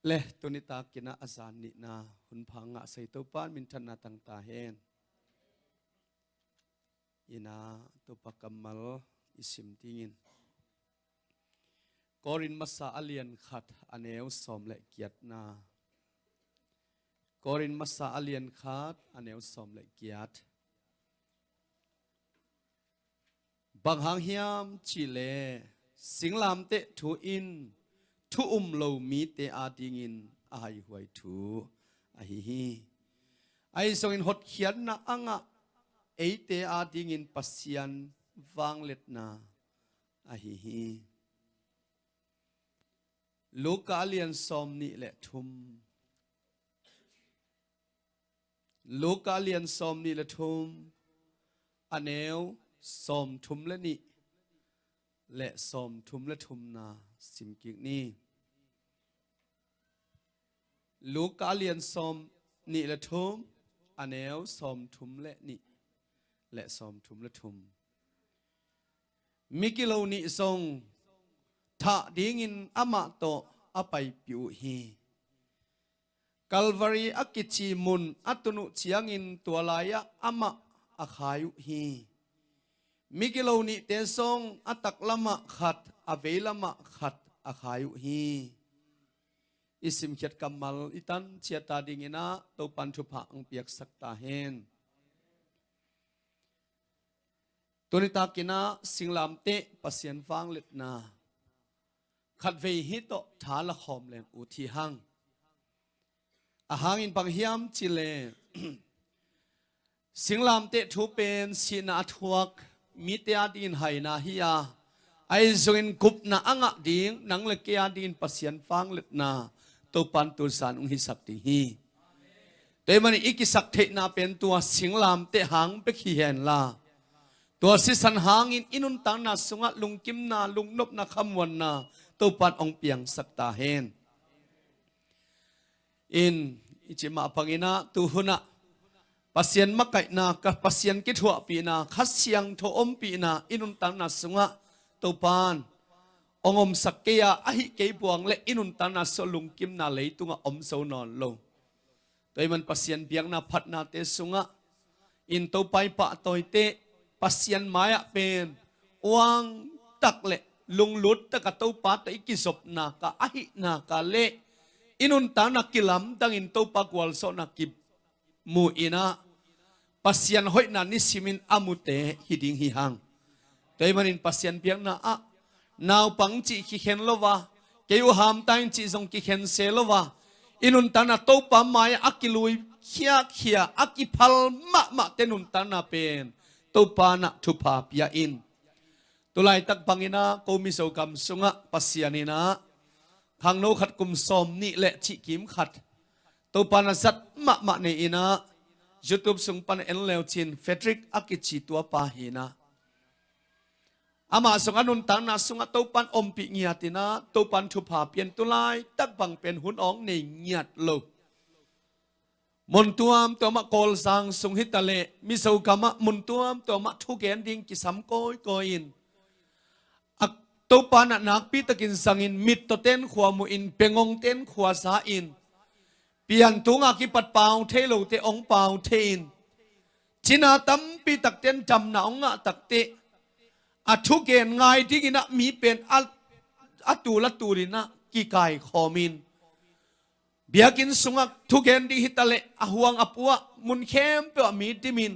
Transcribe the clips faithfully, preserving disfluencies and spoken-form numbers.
Le tuni takin ah a zan nihna hun pha ngah sa i Topa minthanna tang ta hen. Ina Topa kammal i sim dingin Korin masa a lian khat a neu sawm le giatna. Korin masa a lian khat a neu sawm le giat. Bang hang hiam cihleh singlamteh thu in thu um lo mite adingin a haihuai thu ahi hi. Ahi zongin hotkhiatna a ngah eite adingin Pasian vangliatna ahi hi. Luka a lian sawm nih le thum. Luka a lian sawm nih le thum, a neu sawm thum le nih le sawm thum le thumna sim kik ni. Luka a lian sawm nih le thum, a neu sawm thum le nih le sawm thum le thum. Migilo nih zong thah dingin amah tawh a paipih uh hi. Kalvari a kici mun a tun uh ciangin tua lai-ah amah a khai uh hi. Migilo nihte zong a taklamah khat, a veilamah khat a khai uh hi. I simkhiat kammal i tan ciat ta dingin ah Topan thupha ang piaksak ta hen. Tuni takin ah singlamteh Pasian vangliatna khatvei hih tawh tha la khawm leng ut hi hang. A hangin bang hiam cihleh singlamteh thu pen sihna a thuak mite adingin haina hi a, ahi zongin gupna a ngah ding nang le kei adingin Pasian vangliatna Topan tu zan ung hisak ding hi. Tua ahih manin i kisak theihna pen tua singlamteh hang bek hi henla, tua sisan hangin i nuntakna sungah lungkimna, lungnopna, khamuanna Topan ong piangsak ta hen. In i cih mah bangin ah tu hunah Pasian makaihna, ka Pasian kithuahpihna, Kha Siangtho ompihna i nuntakna sungah Topan ong omsak kei a, ahih kei buang le i nuntakna sungah lungkimna leitungah om zo nawn lo. Tua ahih man Pasian biakna phatnate sungah in Topa i pahtawite Pasian mai-ah pen uang tak le lunglut taka Topa tawh i kizopna ka ahihna ka le i nuntakna kilamdangin Topa gualzawhna kimu in ah Pasian hoihna nisimin a mute hi ding hi hang. Tua ahih manin Pasian biakna ah naupang cih kikhen lo a, kei uh hamtang cih zong kikhen se lo a, i nuntakna Topa mai-ah a kilui khiakhia, a kiphal mahmahte nuntakna pen Topa nah thupha pia in. Tulaitak bangin ah ko Mizo gam sungah Pasian in ah khangno khat kum sawm nih le cih kim khat Topa na zat mahmah nei in ah YouTube sung pan en leu cin Frederick a kici tua pa hi in ah, amah zong a nuntakna sungah Topan ompih ngiat in ah Topan thupha pia in, tulaitak bang pen hun awng nei ngiat lo. Mun tuamtuam ah, Kawlzang sung hi ta leh Mizo gam ah mun tuamtuam ah thugen ding kisam kawikawi in, a Topa nah nakpi takin zangin, mittawte'n khua mu in, bengongte'n khua za in, pian tunga kipat pau thei lote ong pau thei in, cina tampi takte'n damna ong ngah takteh a thugen ngai dingin ah mi pen a, a tul a tul in ah kikaikhawm in, biakinn sungah thugen ding hi ta leh a huang a pua mun khempeuh ah mi dim in,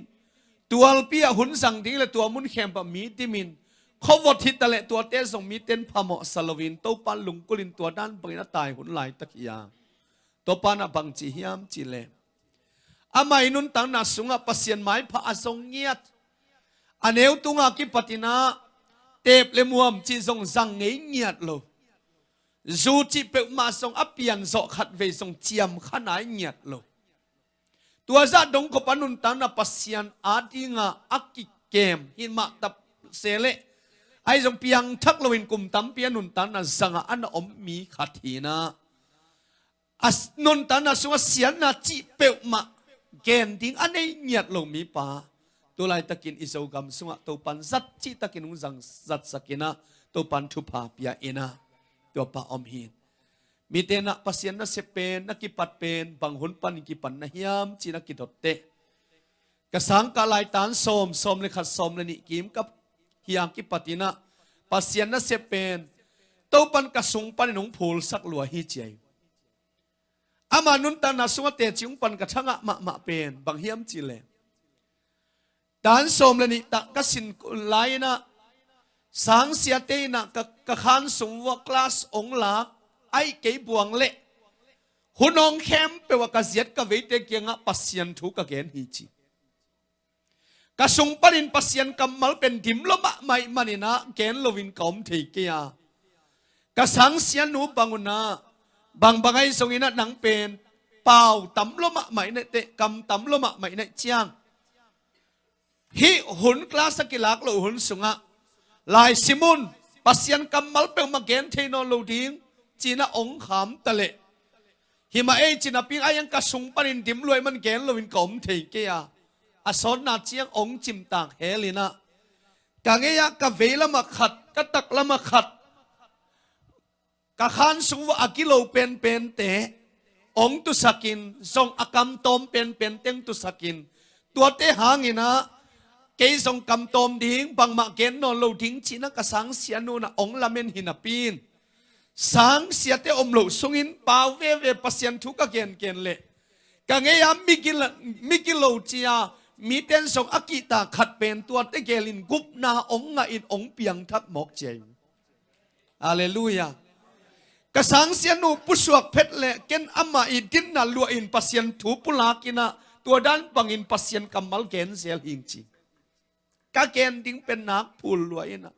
tualpi ah hun zang ding le tua mun khempeuh ah mi dim in, khuavot hi ta leh tuate zong mite'n phamawh sa loin Topa lungkul in tua dan bangin a tai hun laitak hi a. Topa nah bang ci hiam cihleh, amah i nuntakna sungah Pasian maipha a zong ngiat, a neu tunga kipat in ah teep le muam cih zong zang ngei ngiat lo. Zu cih peuhmah zong a pianzawh khatvei zong ciam kha nai ngiat lo. Tua zah dong khop a nuntakna Pasian adingah a kikem hi mah ta se leh, ahi zong piangthak loin kum tampi a nuntakna zangah a na om mi khat hi in ah, a s-, nuntakna sungah siatna cih peuhmah gen ding a nei ngiat lo mipa, tulaitakin i Zogam sungah Topan zat cihtakin hong zang zatsak in ah, Topan thupha pia in ah, tuapa om hi. Mite na Pasian nasep pen, na kipat pen bang hun panin kipan na hiam ci-in a kidot teh, ka sangkah lai tan sawm, sawm le khat, sawm le nih kim ka hih a kipatin ah Pasian nasep pen Topan ka sung panin hong phulsak lua hi ci ahi. Ama nuntakna sungah teci hong pan ka thangah mahmah pen bang hiam cih leh, tan sawm le nih tak ka sin lai-in ah sangsiate in ah ka, ka khan sung uah class hong lak, ahih kei buang leh hun hong khempeuh ah ka ziat ka veite kiangah Pasian thu ka gen hi ci. Ka sung panin Pasian kammal pen dim lua mahmah ahih manin ah gen loin ka om thei kei a, ka sangsianu bang un ah, bangbang ahi zongin ah nang pen pau tam lua mahmah i neih teh, kam tam lua mahmah i neih ciang, hih hun class a kilak loh hun sungah lai sim un, Pasian kammal peuhmah gen thei nawn lo ding ci-in ah hong kham ta leh, hi mah ei ci-in a ping, ahi zongin ka sung panin dim lua ahih man gen loin ka om thei kei a, a sawtna ciang hong cimtak hel in ah, ka gei-ah ka veilamah khat, ka taklamah khat, ka khan sung uah a kilo penpente hong tusakin, zong a kamtawm penpente hong tusakin, tuate hangin ah kei zong kamtawm ding, bangmah gen nawn lo ding ci-in ah ka sangsianu in ah hong lamen hi napi-in, sangsiate om loh sungin pau veve Pasian thu ka gengen leh, ka gei-ah migilo ci-a mite in zong a kihtak khat pen tuate gelin gupna hong ngahin hong piangthak mawk ci ahi. Halleluiah. Ka sangsianu pusuak phet leh ken amah i dinna luahin Pasian thu pulak in ah tua dan bangin Pasian kammal gen zel hing ci. Ka gen ding pen nak phul lua in ah,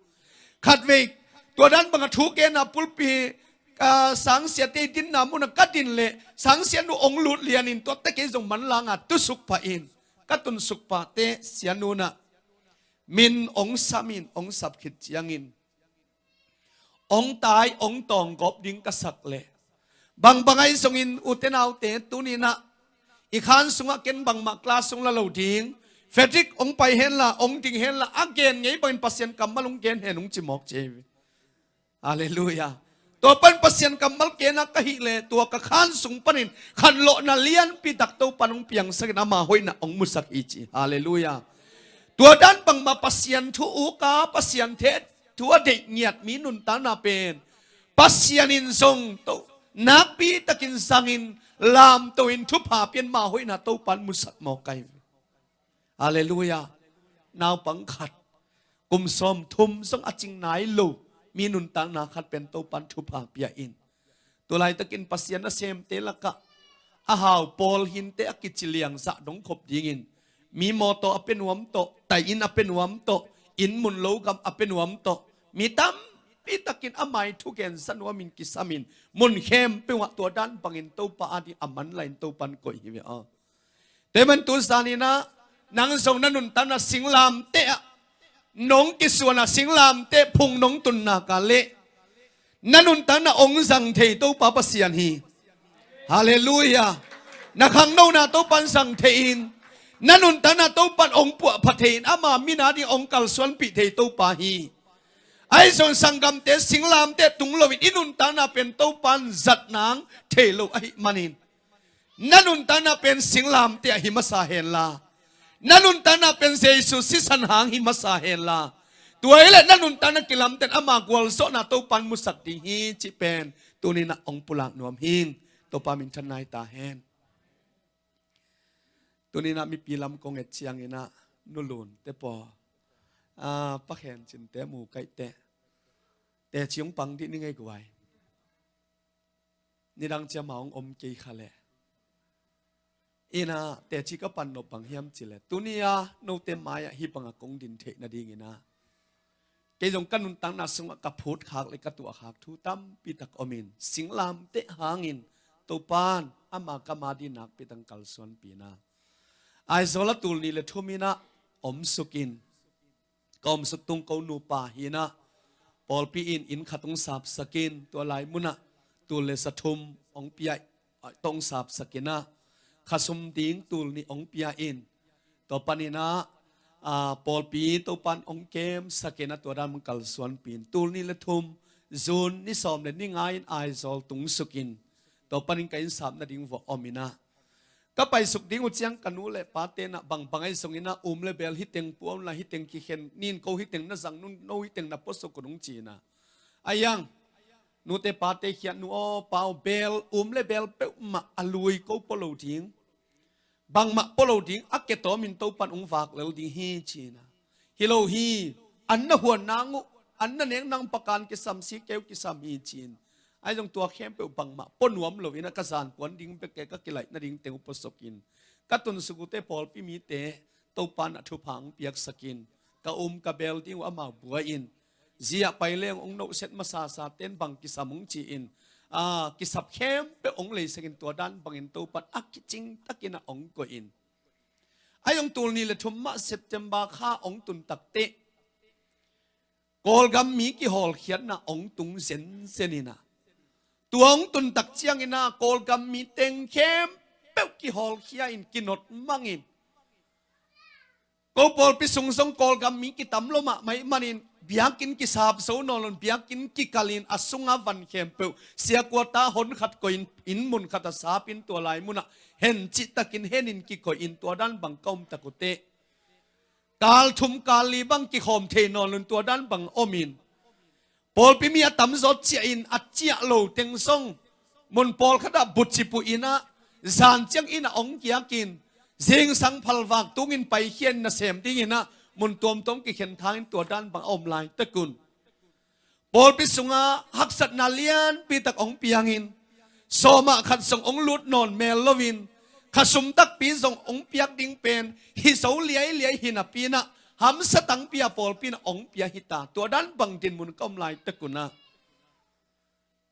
khatvei tua dan banga thu gen a pulpit, ka sangsiate i dinna munah ka din leh sangsianu hong lut lianin tuate kei zong manlang a tusuk pah in, ka tunsuk pah teh sianu in ah min hong sam in, hong sap khit ciangin hong tai, hong tawng gawp ding ka sak leh, bangbang ahi zongin ute naute, tuni-in ah i khan sungah ken bangmah class hong la lo ding, Frederick hong pai henla, hong ding henla, a gen ngei bangin Pasian kammal hong gen hen hong ci mawk ci hi. Halleluiah. Tua pan Pasian kammal gen a ka hih leh tua ka khan sung panin khanlawhna lianpi tak Topan hong piangsakin ama hoihna hong musak hi ci. Halleluiah. Tua dan bangmah Pasian thu uk a, Pasian thu a deih ngiat mi nuntakna pen Pasian in zong to, nakpi takin zangin lamto in thupha pia-in ama hoihna Topan musak mawk hi. Halleluiah. Naupang khat, kum sawmthum zong a cing nai lo mi nuntakna khat pen Topan thupha pia in, tu laitakin Pasian nasemte lakah a hau, pawl hinte a kici liangzah dong khop dingin, mi mawtaw a pia nuam tawh, tai inn a pia nuam tawh, inn mun lo gam a pia nuam tawh, mi tampi takin ama i thugen za nuamin kisamin, mun khempeuh ah tua dan bangin Topa ading a manlang in Topan koih hi ve aw. Tua ahih manin tu zanin ah nang zong na nuntakna singlamteh ah nong kisuan a, singlamteh phung nong tun nak leh, na nuntakna hong zang thei Topa Pasian hi. Halleluiah. Na khangnona Topan zang thei in, na nuntakna Topan hong puahpha thei in, ama min ading hong kalsuanpih thei Topa hi. Ahi zongin sanggamte, singlamteh tung loin i nuntakna pen Topan zat nang thei lo ahih manin, na nuntakna pen singlamteh ah hi masa henla, na nuntakna pen Jesu sisan hang hi masa henla, tua hi leh na nuntakna kilamten ama gualzawhna Topan musak ding hi cih pen tuni-in ah hong pulak nuam hing. Topa minthanna hi ta hen. Tuni-in ah mipi lam kong et ciangin ah nulun te paw, ah, pakhen cinte mu kaihte, teci hong pang dih ni ngei guai. Nidang ciang mah hong om kei kha leh. Ina teci ka pan nop bang hiam cih leh, tuni-a note mai-ah hih bangah kong din theih nadingin ah, kei zong ka nuntakna sungah ka phutkhak le ka tuahkhak thu tampi tak om in, singlamteh hangin Topan ama kam ading nakpi tak kalsuanpih in ah, Aizawl ah tul nih le thum in ah omsuk in, ka omsuk tung ko nupa hi in ah, pawlpi in inn khat hong sapsak in, tua lai munah tul le za thum hong pia, hong sapsak in ah, khasum ding tul nih hong pia in, tua panin ah, ah, pawlpi Topan hong kemsak in ah, tua dan hong kalsuanpih in, tul nih le thum, June ni sawm le ni nga in Aizawl tungsuk in, Tua panin ka innsap nading vua om inah, ka paisuk ding uh ciang ka nu le pate inah bangbang ahi zongin ah um le bel hih teng pua unla, hih teng kikhen nin, ko hih teng na zang un, no hih teng na puasuk un, hong ci inah. Ahi zong nute pate khiat, nu aw pa aw, bel, um le bel peuhmah a lui ko pua lo ding, bangmah pua lo ding, a ke tawmin Topan hong vak lel ding hi, ci inah. Hi lo hi, an na huan nang uh, an na nek nang, pakan kisam, sikeu kisam hi, ci-in. Ahi zong tua khempeuh bangmah pua nuam lo inah ka zan kuan ding bek, ka kilaih nading teng uh puasuk in, ka tunsuk uhte pawlpi mite Topan a thupha hong piaksak in, ka um ka bel ding uh amau buai in, zia pai leng hong nohset masasa ten bang kisam hong ci-in, a, kisap khempeuh hong leisak in, tua dan bangin Topan a kicing takin ah hong koih in. Ahi zong tul nih le thum mah September kha hong tun takteh Kawlgam mi kihawlkhiatna hong tung zenzen inah, tua hong tun tak ciangin ah Kawlgam mi teng khempeuh kihawlkhia in, kinot mangin, ko pawlpi sung zong Kawlgam mi kitam lo mahmah ahih manin biakinn kisap zo nawn lo in, biakinn kikal in, a sunga van khempeuh, siakuata hon khat koih in, inn mun khat ah sap in, tua lai munah hen cihtakin hen in kikoih in, tua dan bang ka om tak uhteh kal thum kal li bang kikhawm thei nawn lo in, tua dan bang om in, pawlpi mi a tamzaw ciah in, a ciah lo teng zong mun pawlkhat ah bucip uh inah, zan ciang inn ah hong kiak in, zingsang phalvak tungin paikhia in, nasem ding inah mun tuamtuam kikhen thang in, tua dan bang a om laitak un, pawlpi sungah haksatna lianpi tak hong piang in, sawmah khat zong hong lut nawn mel lo in, khasum takpi zong hong piak ding pen hi zo liailiai hi napi inah, hamsa tangpi a pawlpi inah hong pia hi ta, tua dan bang dinmun ka om laitak un ah,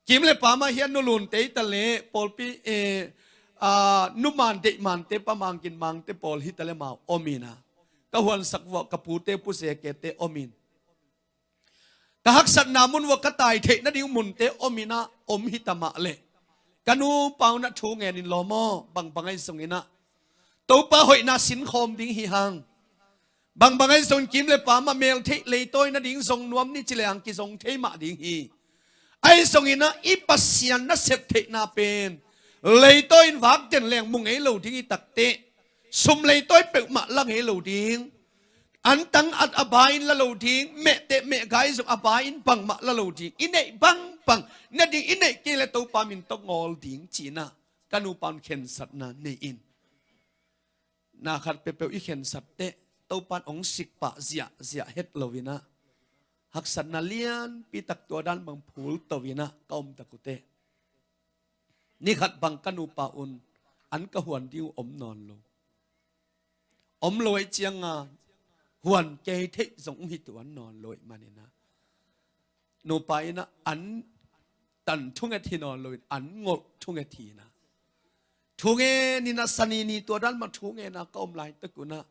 kim le pam ah hiah nulunte hi ta leh pawlpi, eh, a, numan deihmante, pa mang gin mangte pawl hi ta leh amau om inah, ka huansak vua ka pute, Pu Zekete om in, ka haksatna mun vua ka tai theih nading munte om inah, om hi ta mah leh, ka nupa un ah thu ngen in, lawm aw, bangbang ahi zongin ah Topa hoihna sinkhawm ding hi hang. Bangbang ahi zongin kim le pam ah mel theih, leitawi nading zong nuam ni ci lehang kizong thei mah ding hi. Ahi zongin ah i Pasian nasep theihna pen leitawi in vak den leng mu ngei lo ding hi takteh, sum leitawi peuhmah la ngei lo ding, antang at a ba in la lo ding, mehteh mehgai zong a ba in bangmah la lo ding, i neih bangbang nading, i neih kei leh Topa min tawh ngawl ding, ci inah ka nupa un khensatna nei in, na khat peuhpeuh i khensat teh Topan hong sikpah ziahziah het lo inah, haksatna lianpi tak tua dan bang phul to inah ka om tak uhteh, ni khat bang ka nupa un an ka huan ding uh om nawn lo. Om lo ahih ciangin huan kei theih zong hong hi tuan nawn lo ahih manin ah, nupa in ah an tan thunget hi nawn lo in, an ngolh thunget hi inah, thungen inah, Sani ni tua dan mah thungen a ka om laitak un ah,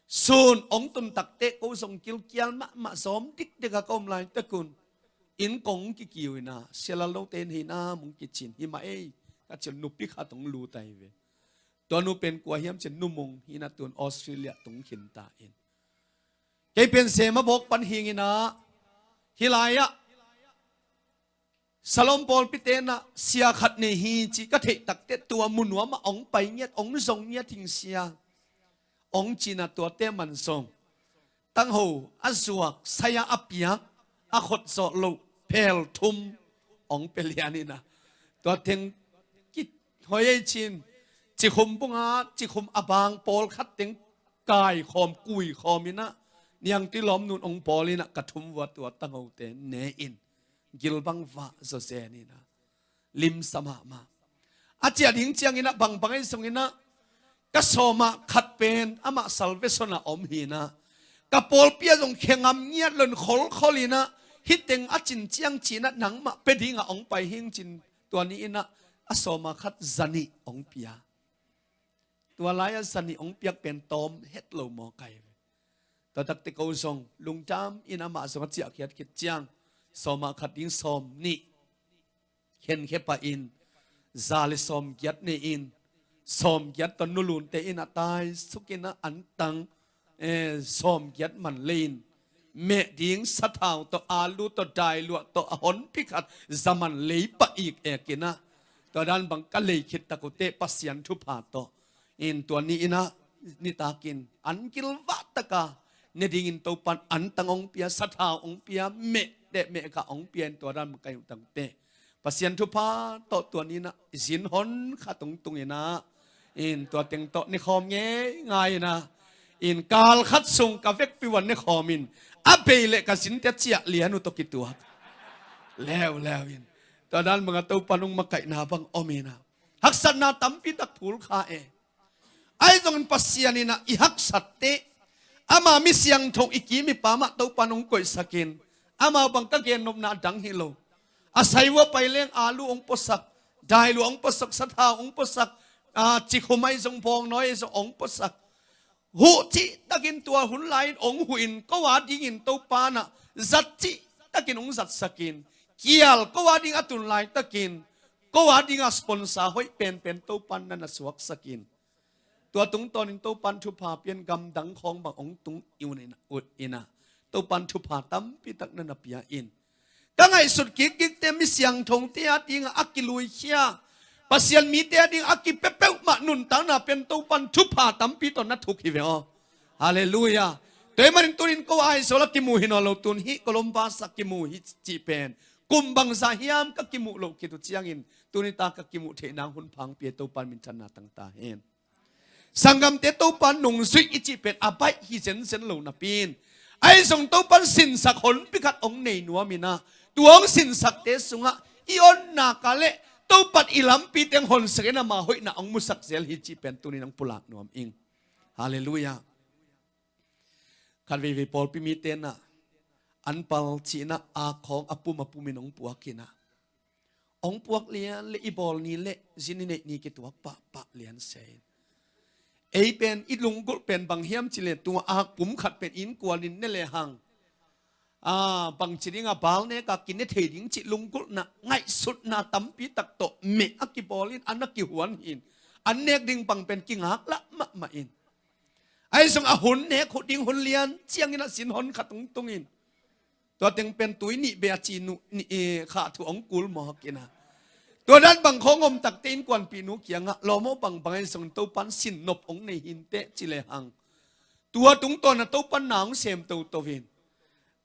sun hong tun takteh ko zong gilkial mahmah, zawm dikdik a ka om laitak un, inn kong kikiu inah, Sia Lal, note inn hi nam? Hong kici in, hi mah ei, ka ci un, nupi khat hong lut ahi ve. Tua nu pen kua hiam ci-in, Nu Mung hi inah, tun Australia tung khin ta in, kei pen Zema bawk pan hing inah, hih lai-ah Salom pawlpite in ah sia khat nei hi cih ka theih takteh, tua mu nuam ah hong pai ngiat, hong zong ngiat hing sia, hong ci inah, tuate man zong tangho a zuak, sai-a a piak, a khot zawh loh phel thum hong pia lian inah, tua teng kihoi ei ci-in, cikhum bungah cikhum a bang pawlkhat teng kaikhawm, kuikhawm inah, niangtui lawmnu in hong bawl inah, ka thum vua tua tanghote ne in, gil bang vah zaw zen inah, limsa mahmah. A ciah ding ciang inah, bangbang ahi zong inah, ka sawmah khat pen amah Salvation ah om hi inah, ka pawlpi ah zong khe ngam ngiat lo in, kholkhol inah, hih teng a cin ciang ci inah, nangmah pia dingah hong pai hing ci-in, tua ni inah a sawmah khat za nih hong pia. Tua lai-ah za nih hong piak pen tawm het lo maw kai ve. Tua takteh ko zong lungdam in, amah zong a ciahkhiat khit ciang sawmah khat ding sawm nih khenkhia pah in, za le sawmgiat nei in, sawmgiat tawh Nu Lunte in ah taisuk inah, antang, eh, sawmgiat man lei in, meh ding sathau tawh, alu tawh, dailuah tawh, a honpi khat za man lei pah ik ek inah, Tua dan bang ka lei khit tak uh teh Pasian thupha tawh in tua ni-in ah nitakin an kilvah taka ne dingin Topan antang hong pia, sathau hong pia, meh teh meh kha hong pia in tua dan bang ka hi uh tak uh teh Pasian thupha tawh tua ni-in ah zin hon khat hong tung in ah in tua teng tawh ne khawm ngeingai in ah in kal khat sung ka vekpi uah ne khawm in a bei leh ka zinte ciah lian uh tawh kituak leuleu in tua dan bang a Topan hong makaihna bang om in ah haksatna tampi tak phul kha e. Ahi zongin Pasian in ah i haksat teh ama mi siangtho i kim i pam ah Topan hong koihsakin amau bang ka gennopna a dang hi lo. A sai uh a pai leng alu hong puasak, dailu hong puasak, sathau hong puasak, a, cikhum ahi zong bawngnawi ahi zong hong puasak. Huh cihtakin tua hun lai-in hong huh in ko a dingin Topan ah zat cihtakin hong zatsakin kial ko a ding a tun laitakin ko a ding a sponsor hoih penpen Topan na na suaksakin tua tungtawnin Topan thupha pian gamdang khawng bang hong tung i un in ah Topan thupha tampi tak na na pia in ka ngaihsut kikkikte mi siangthote a dingah a kiluikhia Pasian mite a dingah a kipia peuhmah nuntakna pen Topan thupha tampi tawh na thuk hi ve aw. Halleluiah. Tua ahih manin tunin ko Aizawl a kimu hi nawn lo tun hih Columbasak kimu hi cih pen kum bangzah hiam ka kimuh loh khit uh ciangin tuni ta ka kimuh theih nang hun phangpi a Topan minthanna tang ta hen. Sanggamte Topan nungzuih i cih pen a baih hi zenzen lo napi in ahi zong Topan sinsak honpi khat hong nei nuam in ah tua hong sinsakte sungah i onna ka leh Topan i lampi teng honsak in ama hoihna hong musak zel hi cih pen tunin hong pulak nuam ing. Halleluiah. Khat veivei pawlpi mite in ah an pal cih in ah a khawng a pum a pum in hong puak in ah hong puak lian le i bawl ni le zin i neih ni kituak pahpah lian se in ei pen i lunggulh pen bang hiam cih leh tua a pum khat pen innkuan in ne lehang a bangci ding a bal nek a kine thei ding cih lunggulhna ngaihsutna tampi tak tawh meh a kibawl in an a kihuan hi in an nek ding bang pen kingaklah mahmah in ahi zong a hun nek huh ding hun lian ciangin ah sin hon khat hong tung in tua teng pen tui nih beh a ci nuh nih khah thu hong kul mawk in ah tua dan bang khawng om takte innkuanpihnu kiangah lawm aw bang bang ahi zong Topan sin nop hong nei hi inteh ci lehang tua tungtawn ah Topan na hong sem toto in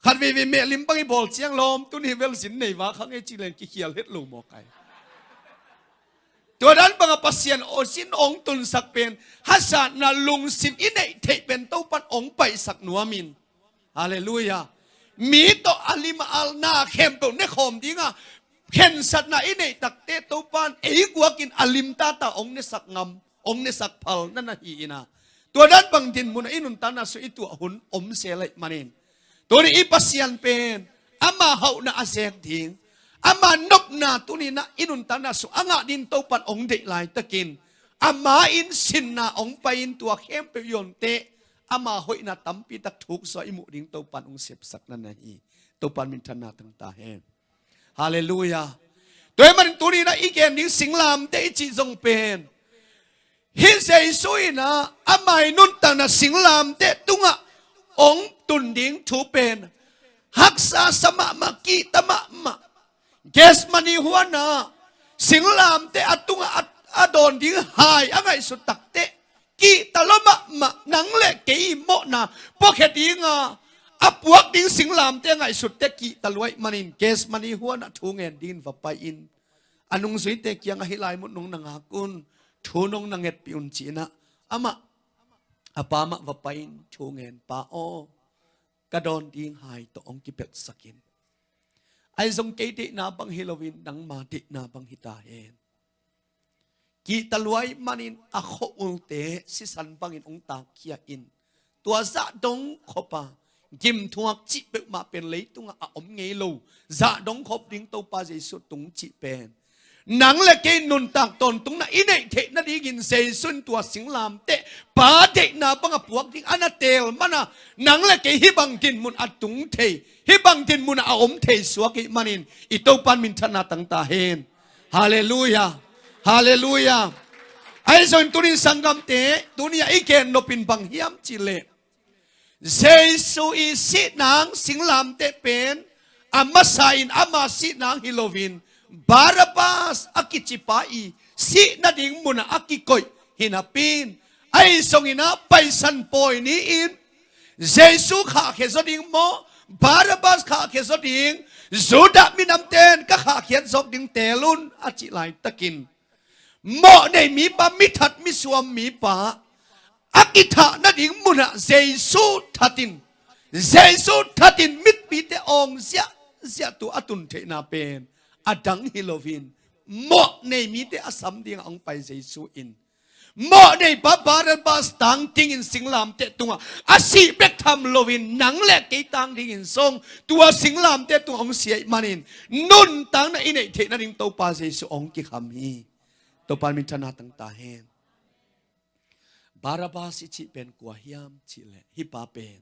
khat veivei mehlim bang i bawl ciang lawm tun hi vel zin nei va khang e ci leng kikhial het lo mawk ai. Tua dan bangah Pasian aw sin hong tunsak pen hasatna lungsim i neih theih pen Topan hong paihsak nuam in. Halleluiah. Mi tawh a lim a alna khempeuh ne khawm dingah khensatna i neih takte Topan ei guakin a lim tata hong nesak ngam hong nesak phal na na hi in ah tua dan bang dinmun ah i nuntakna sung i tuah hun om se laih manin tuni i Pasian pen ama hauhna a zek ding ama nopna tuni in ah i nuntakna sung a ngah ding Topan hong deih laitakin ama in sinna hong pai in tua khempeuh i onteh ama hoihna tampi tak thuk zaw i muh ding Topan hong sepsak na na hi. Topan minthanna tang ta hen. Halleluiah. Tua ahih manin tuni in ah i gen ding singlamteh i cih zong pen hih Jesu in ah ama i nuntakna singlamteh tungah hong tun ding thu pen haksa sa mahmah kihta mahmah Gethsemane huan ah singlamteh a tungah a, a dawn ding hai a ngaihsut takteh kihta lua mahmah nang le kei i mawhna puakhia dinga a puak ding singlamteh a ngaihsutteh kihta lua ahih manin Gethsemane huan ah thu ngen dingin va pai in a nungzuite kiangah hih lai mun nong na ngak un thu nong na ngetpih un ci in ah amah a pa mah va pai in thu ngen pa aw ka dawn ding hai tawh hong kipelhsak in. Ahi zong kei deihna bang hi loin nangma deihna bang hi ta hen. Kihta lua ahih manin a khua ulte sisan bangin hong takkhia in tua zah dong khop a gimthuak cih peuhmah pen leitungah a om ngei lo zah dong khop ding Topa Jesu tung cih pen nang le kei nuntak tawntungna i neih theih nadingin Jesu in tua singlamteh Pa deihna bang a puak ding a na teel man a nang le kei hih bang dinmun a tung thei hih bang dinmun a om thei suak ahih manin i Topan minthanna tang ta hen. Halleluiah. Halleluiah. Ahi zongin tunin sanggamte tuni a i gen nopin bang hiam cih leh Jesu i sihnang singlamteh pen a masa in ama sihnang hi loin Barabbas a kicipa i sih nading munah a kikoih hi napi-in, ahi zongin ah Paisan pawi ni-in Jesu khahkhia zaw ding maw, Barabbas khahkhia zaw ding, Judah minamte in ka khahkhiat zawk ding teel un a cih laitakin, mawh nei mipa, mithat misuam mipa a kithah nading munah Jesu thatin, Jesu thatin mitpite awng ziahziah tu a tun theihna pen a dang hi loin, mawh nei mite a sam dingah hong pai Jesu in, mawh neipa Barabbas tangtingin singlamteh tungah a sih bek tham loin, nang le kei tang dingin zong tua singlamteh tungah hong si ahih manin, nuntakna i neih theih nading Topa Jesu hong kikham hi. Topa minthanna tang ta hen. Barabbas i cih pen kua hiam cihleh, hih pa pen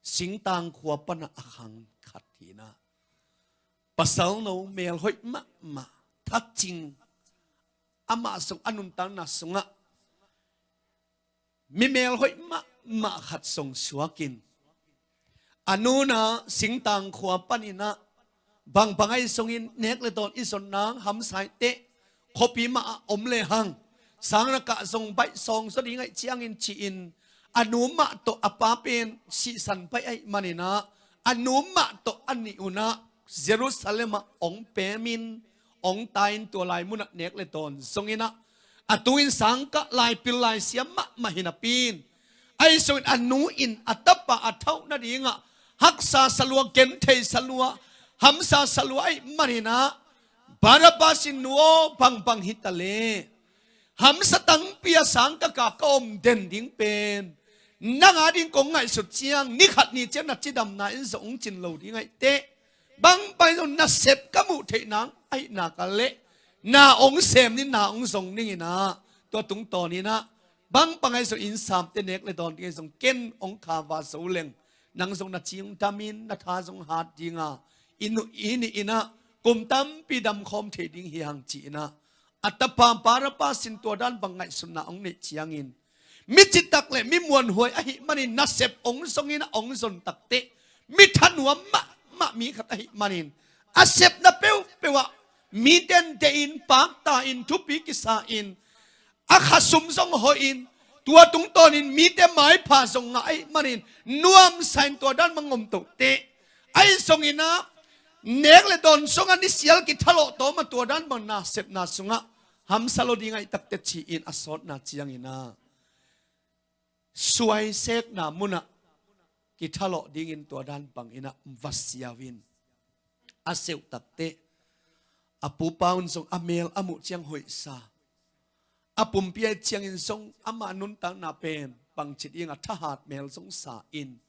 singtang khua panah a khang khat hi-in ah, pasalno melhoih mahmah, thacing, amah zong a nuntakna sungah mi melhoih mahmah khat zong suakin, a nu in ah singtang khua panin ah, bangbang ahi zongin nek le dawn i zon nang hamsa hi teh, khuapi mah ah om lehang, sang lakah zong baih sawng zaw ding ahih ciangin ci-in, a nu mah tawh a pa pen sihsan baih ahih manin ah, a nu mah tawh a nih un ah Jerusalem ah hong pemin, hong tai-in tua lai munah nek le dawn zongin ah, a tu-in sangkah laipil laisiam mahmah hi napi-in, ahi zongin a nu in a tapa a thauh nadingah haksa sa lua, gentheisa lua, hamsa sa lua ahih manin ah, Barabbas in, nu aw, bangbang hi taleh, hamsa tangpi a sangkah ka om den ding pen, nang a ding kong ngaihsut ciang, ni khat ni ciang na cidamna in zong hong cin lo ding ahih teh, bangbang zong nasep ka muh theih nang ahih nak leh, na hong sem ni, na hong zong ning in ah, tua tungtawn in ah, bangbang ahi zong inn samte nek le dawn ding ahi zong ken hong kha va zo leng, nang zong na ci hong dam in, na tha zong hat ding a, i nu, i nih in ah kum tampi dam khawm thei ding hi hang ci-in ah, a tapa Barabbas in tua dan bang ngaihsutna hong neih ciangin, mi citak le mi muanhuai ahih manin nasep hong zongin ah hong zon tak teh, mi thanuam mahmah mi khat ahih manin, a sepna peuhpeuh ah mite in deih in, pakta in, thupi kisa in, a khasum zong hoih in, tua tungtawnin mite maipha zong ngah ahih manin, nuamsa in tua dan bang om toh teh, ahi zongin ah nek le dawn sungah ni sial kithalawh tawm a, tua dan bang nasepna sungah hamsa lo ding ahih tak teh ci-in a sawtna ciangin ah, suaisekna munah kithalawh dingin tua dan bangin ah va siau in, a seuh tak teh, a pupa un zong a mel a muh ciang hoihsa, a pumpi ahih ciangin zong ama nuntakna pen bangci ding a thahat mel zong sa in,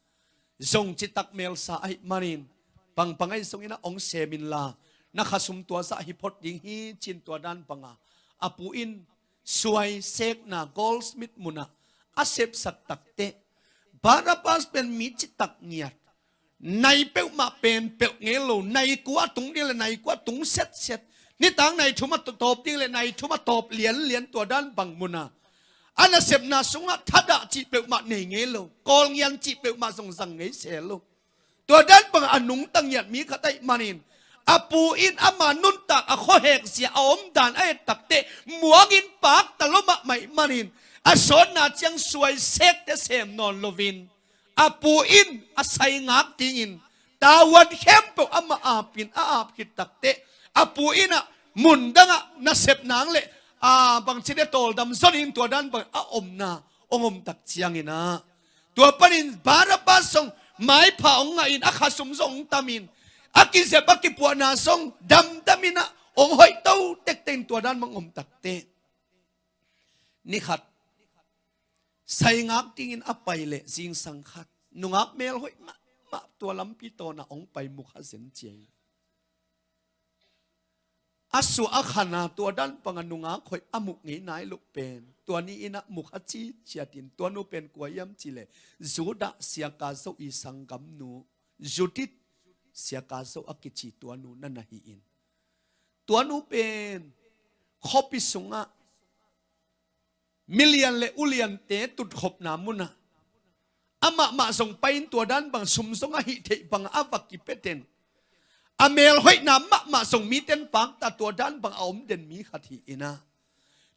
zong citak melsa ahih manin, bangbang ahi zongin ah hong sem inla, na khasum tua zah hi phot ding hi ci-in tua dan banga, a pu in suaisekna goldsmith munah a sepsak tak teh, Barabbas pen mi citak ngiat, nai peuhmah pen pelh ngei lo, nai kua tung ding le nai kua tung setset, nitak nai thum a tawp ding le nai thum a tawp lianlian, tua dan bang munah a nasepna sungah thadah cih peuhmah nei ngei lo, kawlngian cih peuhmah zong zang ngei se lo. Tua dan bangah a nungta ngiat mi khat ahih manin, a pu in ama nuntak, a khuahek zia a omdan a et tak teh, muangin pakta lua mahmah ahih manin, a sawtna ciang suaisekte sem nawn loin, a pu in a sai ngak dingin, tavuan khempeuh amah apin a ap khit tak teh, a pu in ah mun dangah nasep nang le, a, bangci deh, tawldam zaw dingin tua dan bang a omna hong om tak ciangin ah, tua panin Barabbas zong maipha hong ngahin, a khasum zong hong tamin, a kizep a kipuahna zong damdamin ah hong hoih to tektek in tua dan bang om tak teh, ni khat sai ngak dingin a pai leh zingsang khat nungak melhoih mahmah tua lampi tawnah hong pai, mukha zen cia hi. A suah a khan a tua dan banga nungak hoih a muh ngei nai loh pen, tua ni in ah mukha ciciat in, tua nu pen kua hiam cih leh, Judah siaka zo i sanggamnu, Judith siaka zo a kici tua nu na na hi in, tua nu pen khuapi sungah milian le uliante tutkhopna munah amah mah zong pai-in tua dan bang sum zong a hih theih bangah a va kipia den, a melhoihna mahmah a zong miten pakta tua dan bang a om den mi khat hi inah.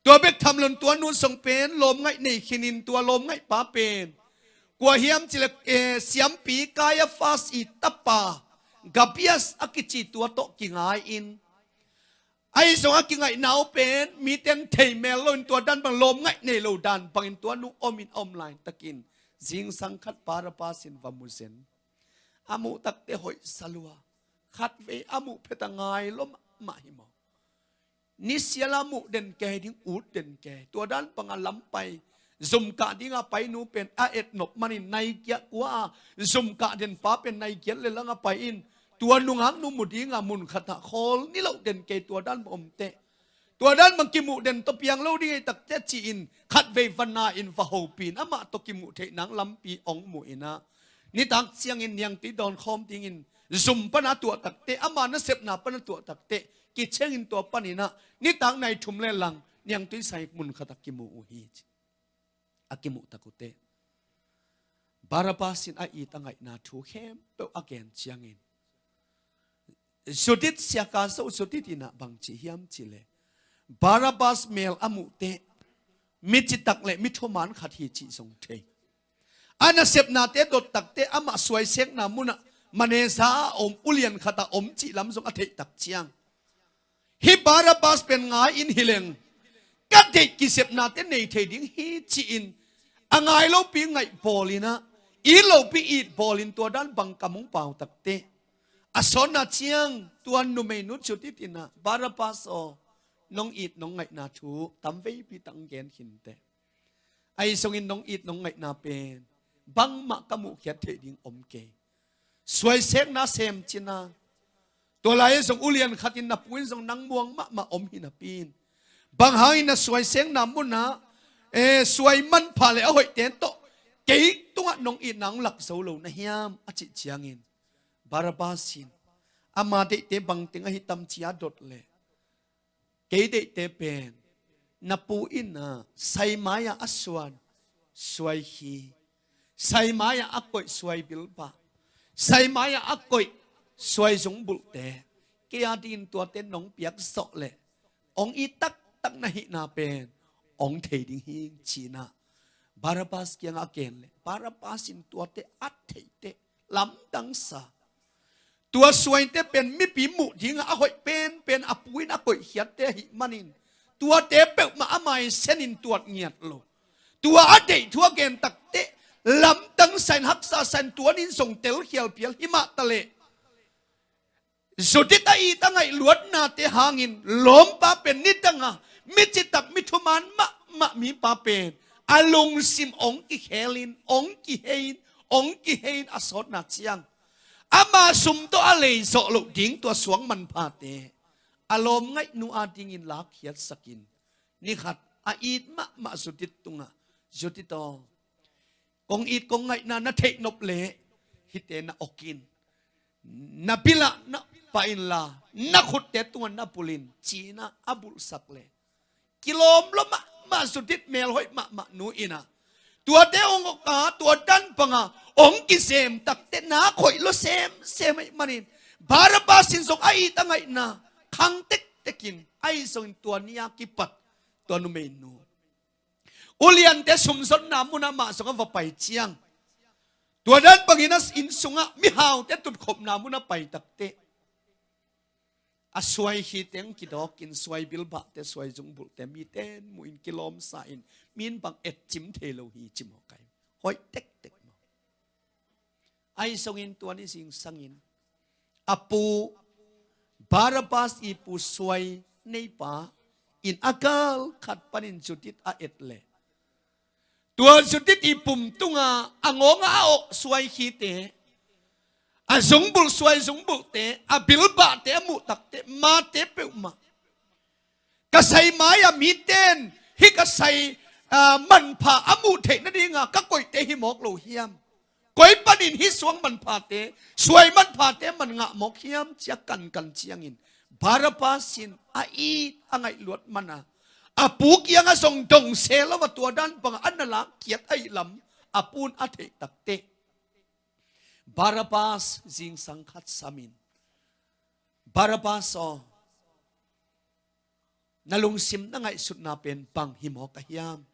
Tua bek tham loin tua nu zong pen lawmngaih nei khinin tua lawmngaihpa pen kua hiam cih leh, eh, siampi Kaiafas i tapa Gabias a kici tua tawh kingai-in, ahi zong a kingaihna uh pen miten thei mel loin tua dan bang lawmngaih nei lo dan bangin tua nu omin a om laitakin zingsang khat Barabas in va mu zen. A muh takte hoih sa lua. Khatvei a muh phet a ngai lua mahmah hi maw? Nisial a muh den kei ding, ut den kei. Tua dan banga lampai zumkah dinga painu pen a etnop manin naikiah kua a zumkah den pa pen naikiat le langa pai-in tua nungak nu mu dinga mun khatah khawl niloh den kei tua dan bang omteh. Tua dan bang kimuh den tawh piang lo ding ei takte ci-in khatvei va na-in va hopin amah tawh kimuh theih nang lampi ong mu inah. Nitak ciangin niangtui dawn khawm dingin zum pana tuah takte, ama nasepna pana tuah takte, kichengin tua paninah nitak nai thum le lang niangtui sai mun khatah kimu uh hi ci. A kimuh tak uhteh Barabas in a it a ngaihna thu khempeuh a gen ciangin Judith siaka zo Judith inah bang ci hiam cih leh Barabas mel a muhteh mi citak le mi thuman khat hi cih zong thei. A nasepnate dot takte amah suaisekna munah manesa a om ulian khatah om cih lam zong a theih tak ciang hih Barabas pen ngai-in hi leng ka deih kisepnate nei thei ding hi ci-in a ngai lopi ngaih bawl inah it lopi it bawlin tua dan bang kam hong pau takte a sawtna ciang tua numeinu Judith inah Barabas aw, nong it nong ngaihna thu tamveipi tak hong gen khinteh. Ahi zongin nong it nong ngaihna pen bangmah ka muhkhiat theih ding om kei. Suaisekna sem cina tua lai-ah zong ulian khatin na pu in zong nang muang mahmah om hi napi-in bang hangin na suaisekna munah, eh, suai manpha le a hoihte tawh kei tungah nong itna hong lak zo lo na hiam a cih ciangin Barabas in ama deihte bangteng ahi tam ci a dot leh kei deihte pen na pu inah saimai-ah a suan suai khi, saimai-ah a koih suai bilbah, saimai-ah a koih suai zungbulhte kei a dingin tuate nong piak zawh leh ong it taktak na hihna pen ong thei ding hi cinah Barabas kiangah a ken leh Barabas in tuate a theihteh lamdangsa. Tua suaite pen mipi muh dingah a hoih penpen a pu in a koihkhiatte ahih manin tuate peuhmah a maisenin tuat ngiat lo. Tua a deih thu a gen takteh lamdangsa in haksa sa in tua ni-in zong telkhial phial himah taleh Judith a it a ngaih luatnate hangin lawmpa pen nidanga mi citak mi thuman mahmah mipa pen a lungsim ong kikhelin ong kiheiin ong kiheiin a sawtna ciang ama sum tawh a leizawh loh ding tua suang manphate a lawmngaihnu a dingin lakkhiatsakin nikhat a it mahmah Judith tungah Judith aw, kong it kong ngaihna na theih nop leh hihte na okin na bilah na pah inla na khutte tungah na bulhin cinah a bulhsak leh kilawm lua mahmah Judith melhoih mahmah nu inah tuate ong oka tua dan banga ong kizem takteh na khoih lua semsem ahih manin Barabas in zong a it a ngaihna khang tektekin ahi zongin tua ni-a kipat tua numeinu uliante sumzonna munah mah zong a va pai ciang tua dan bangin a inn sungah mihaute tutkhopna munah pai takteh a suai khite ang kidawkin suai bilbahte suai zungbulhte miten muhin kilawmsa in min bang etcim thei lo hi ci maw kai? Hoih tektek maw? Ahi zongin tua ni zingsangin a pu Barabas i pu suai neipa in a gal khat panin Judith a et leh tua Judith i pum tunga a ngawnga a awh suai khite a zungbulh suai zungbulhte a bilbahte a muh takteh mate peuhmah ka sai mai-ah miten hih ka sai manpha a muh theih nadinga ka koihte hi mawk lo hiam? Koi panin hih suang manphate suai manphate man ngah mawk hiam cia kankan ciangin Barabas in a it a ngaihluat mana a pu kiangah zong dongse lo a tua dan bangah a na lakkiat ahih lam a pu in a theih takteh Barabas zingsang khat samin Barabbas aw, na lungsim na ngaihsutna pen bang hi mawk a hiam?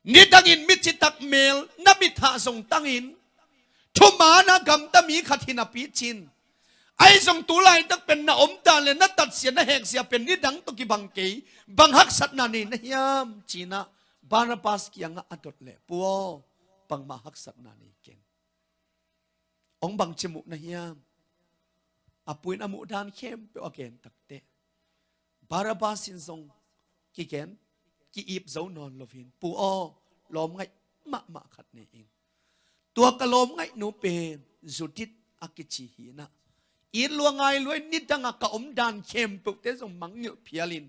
Nidangin mi citak mel na mithah zong tangin, thumaana gamta mi khat hi napi cin, ahi zong tu laitak pen na omdan le na tatsia na heksia pen nidang tawh kibang kei, bang haksatna nei na hiam? Ci-in ah Barabbas kiangah a dot leh, Pu aw, bangmah haksatna nei keng. Hong bangci muh na hiam? A pu in a muhdan khempeuh a gen takteh, Barabbas in zong kigen, ki-ip zo nawn loin, Pu aw, lawmngaih mahmah khat nei ing. Tua ka lawmngaihnu pen Judith a kici hi-in ah, it lua ngai lua-in nidangah ka omdan khempeuhte zong mangngilh phialin,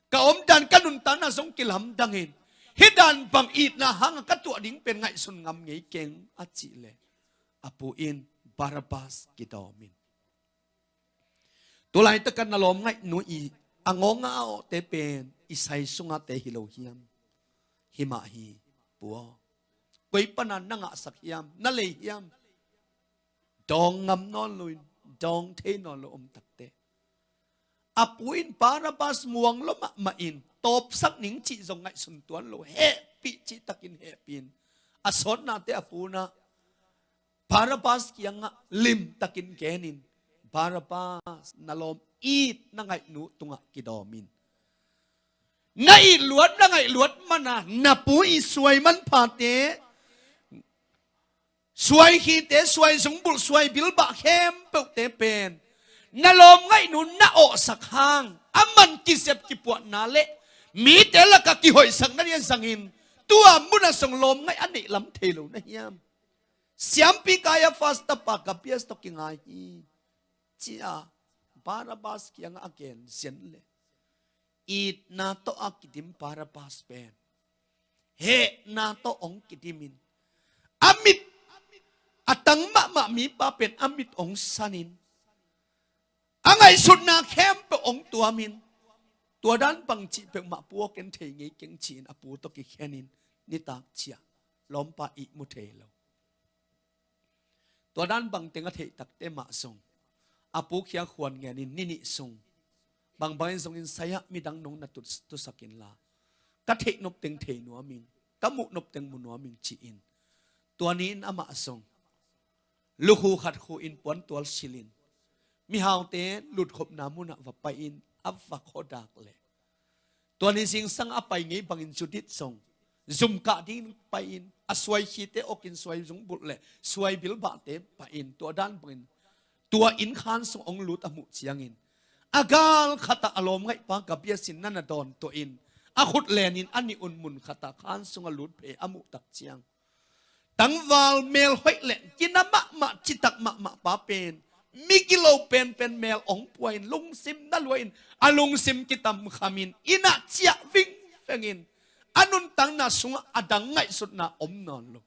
ka omdan ka nuntakna zong kilamdangin, hih dan bang itna hangah ka tuah ding pen ngaihsun ngam ngei keng, a cih leh, a pu in Barabbas kidawm in. Tu laitak a na lawmngaihnu i a ngawng a awhte pen i sai sungahte hi lo hiam? Hi mah hi, Pu aw. Koi pana na ngahsak hiam, na lei hiam? Dawng ngam nawn loin, dawng thei nawn lo om takteh, a pu in Barabbas muang lua mahmah in, tawpsak ning cih zong ngaihsun tuan lo, hehpih cih takin hehpih in, a sawtnate a pu in ah Barabbas kiangah limtakin genin, Barabbas, na lawm it na ngaihnu tungah kidawm in. Na it luat, na ngaih luat mana na pu i suai manphate, suai khite, suai zungbulh, suai bilbah khempeuhte pen na lawmngaihnu na awhsak hang, a man kisep kipuahna le mite lakah kihoihsak nading a zangin, tua munah zong lawmngaih a neih lam thei lo na hiam? Siampi Kaiafas tapa Gabias tawh kingai hi, ci-a Barabbas kiangah a gen zen leh, itna tawh a kidim Barabbas pen hehna tawh hong kidimin, a mit a tang mahmah mipa pen a mit hong sanin, a ngaihsutna khempeuh hong tuamin, tua dan bang cih peuhmah, Pu aw, ken thei ngei keng, ci-in a pu tawh kikhenin, nitak ciah lawmpa ihmu thei lo. Tua dan bang teng a theih takteh mah zong, a pu kiang khuan ngenin ni nih sung, bangbangin zongin sai-ah midang nong na tu, tusak inla, ka theih nop teng thei nuam ing, ka muh nop teng mu nuam ing, ci-in, tua ni-in amah zong lukhu khat khu-in puantual silhin, mihaute lutkhopna munah va pai-in a va khuadak leh, tua ni zingsang a pai ngei bangin Judith zong zumkah dingin pai-in, a suai khite awkin suai zungbulh le suai bilbahte pai-in, tua dan bangin tua innkhan sung hong lut a muh ciangin, a gal khatah a lawmngaihpa Gabias in na na dawn tuahin, a khut lenin a nih un mun khatah khan sung a lut phei a muh tak ciang, tangval mel hoih le gina mahmah, citak mahmah pa pen, migilo penpen mel hong pua-in, lungsim na lua-in, a lungsim kitamkhamin, inn ah ciah vingvengin, a nuntakna sungah a dang ngaihsutna om nawn lo.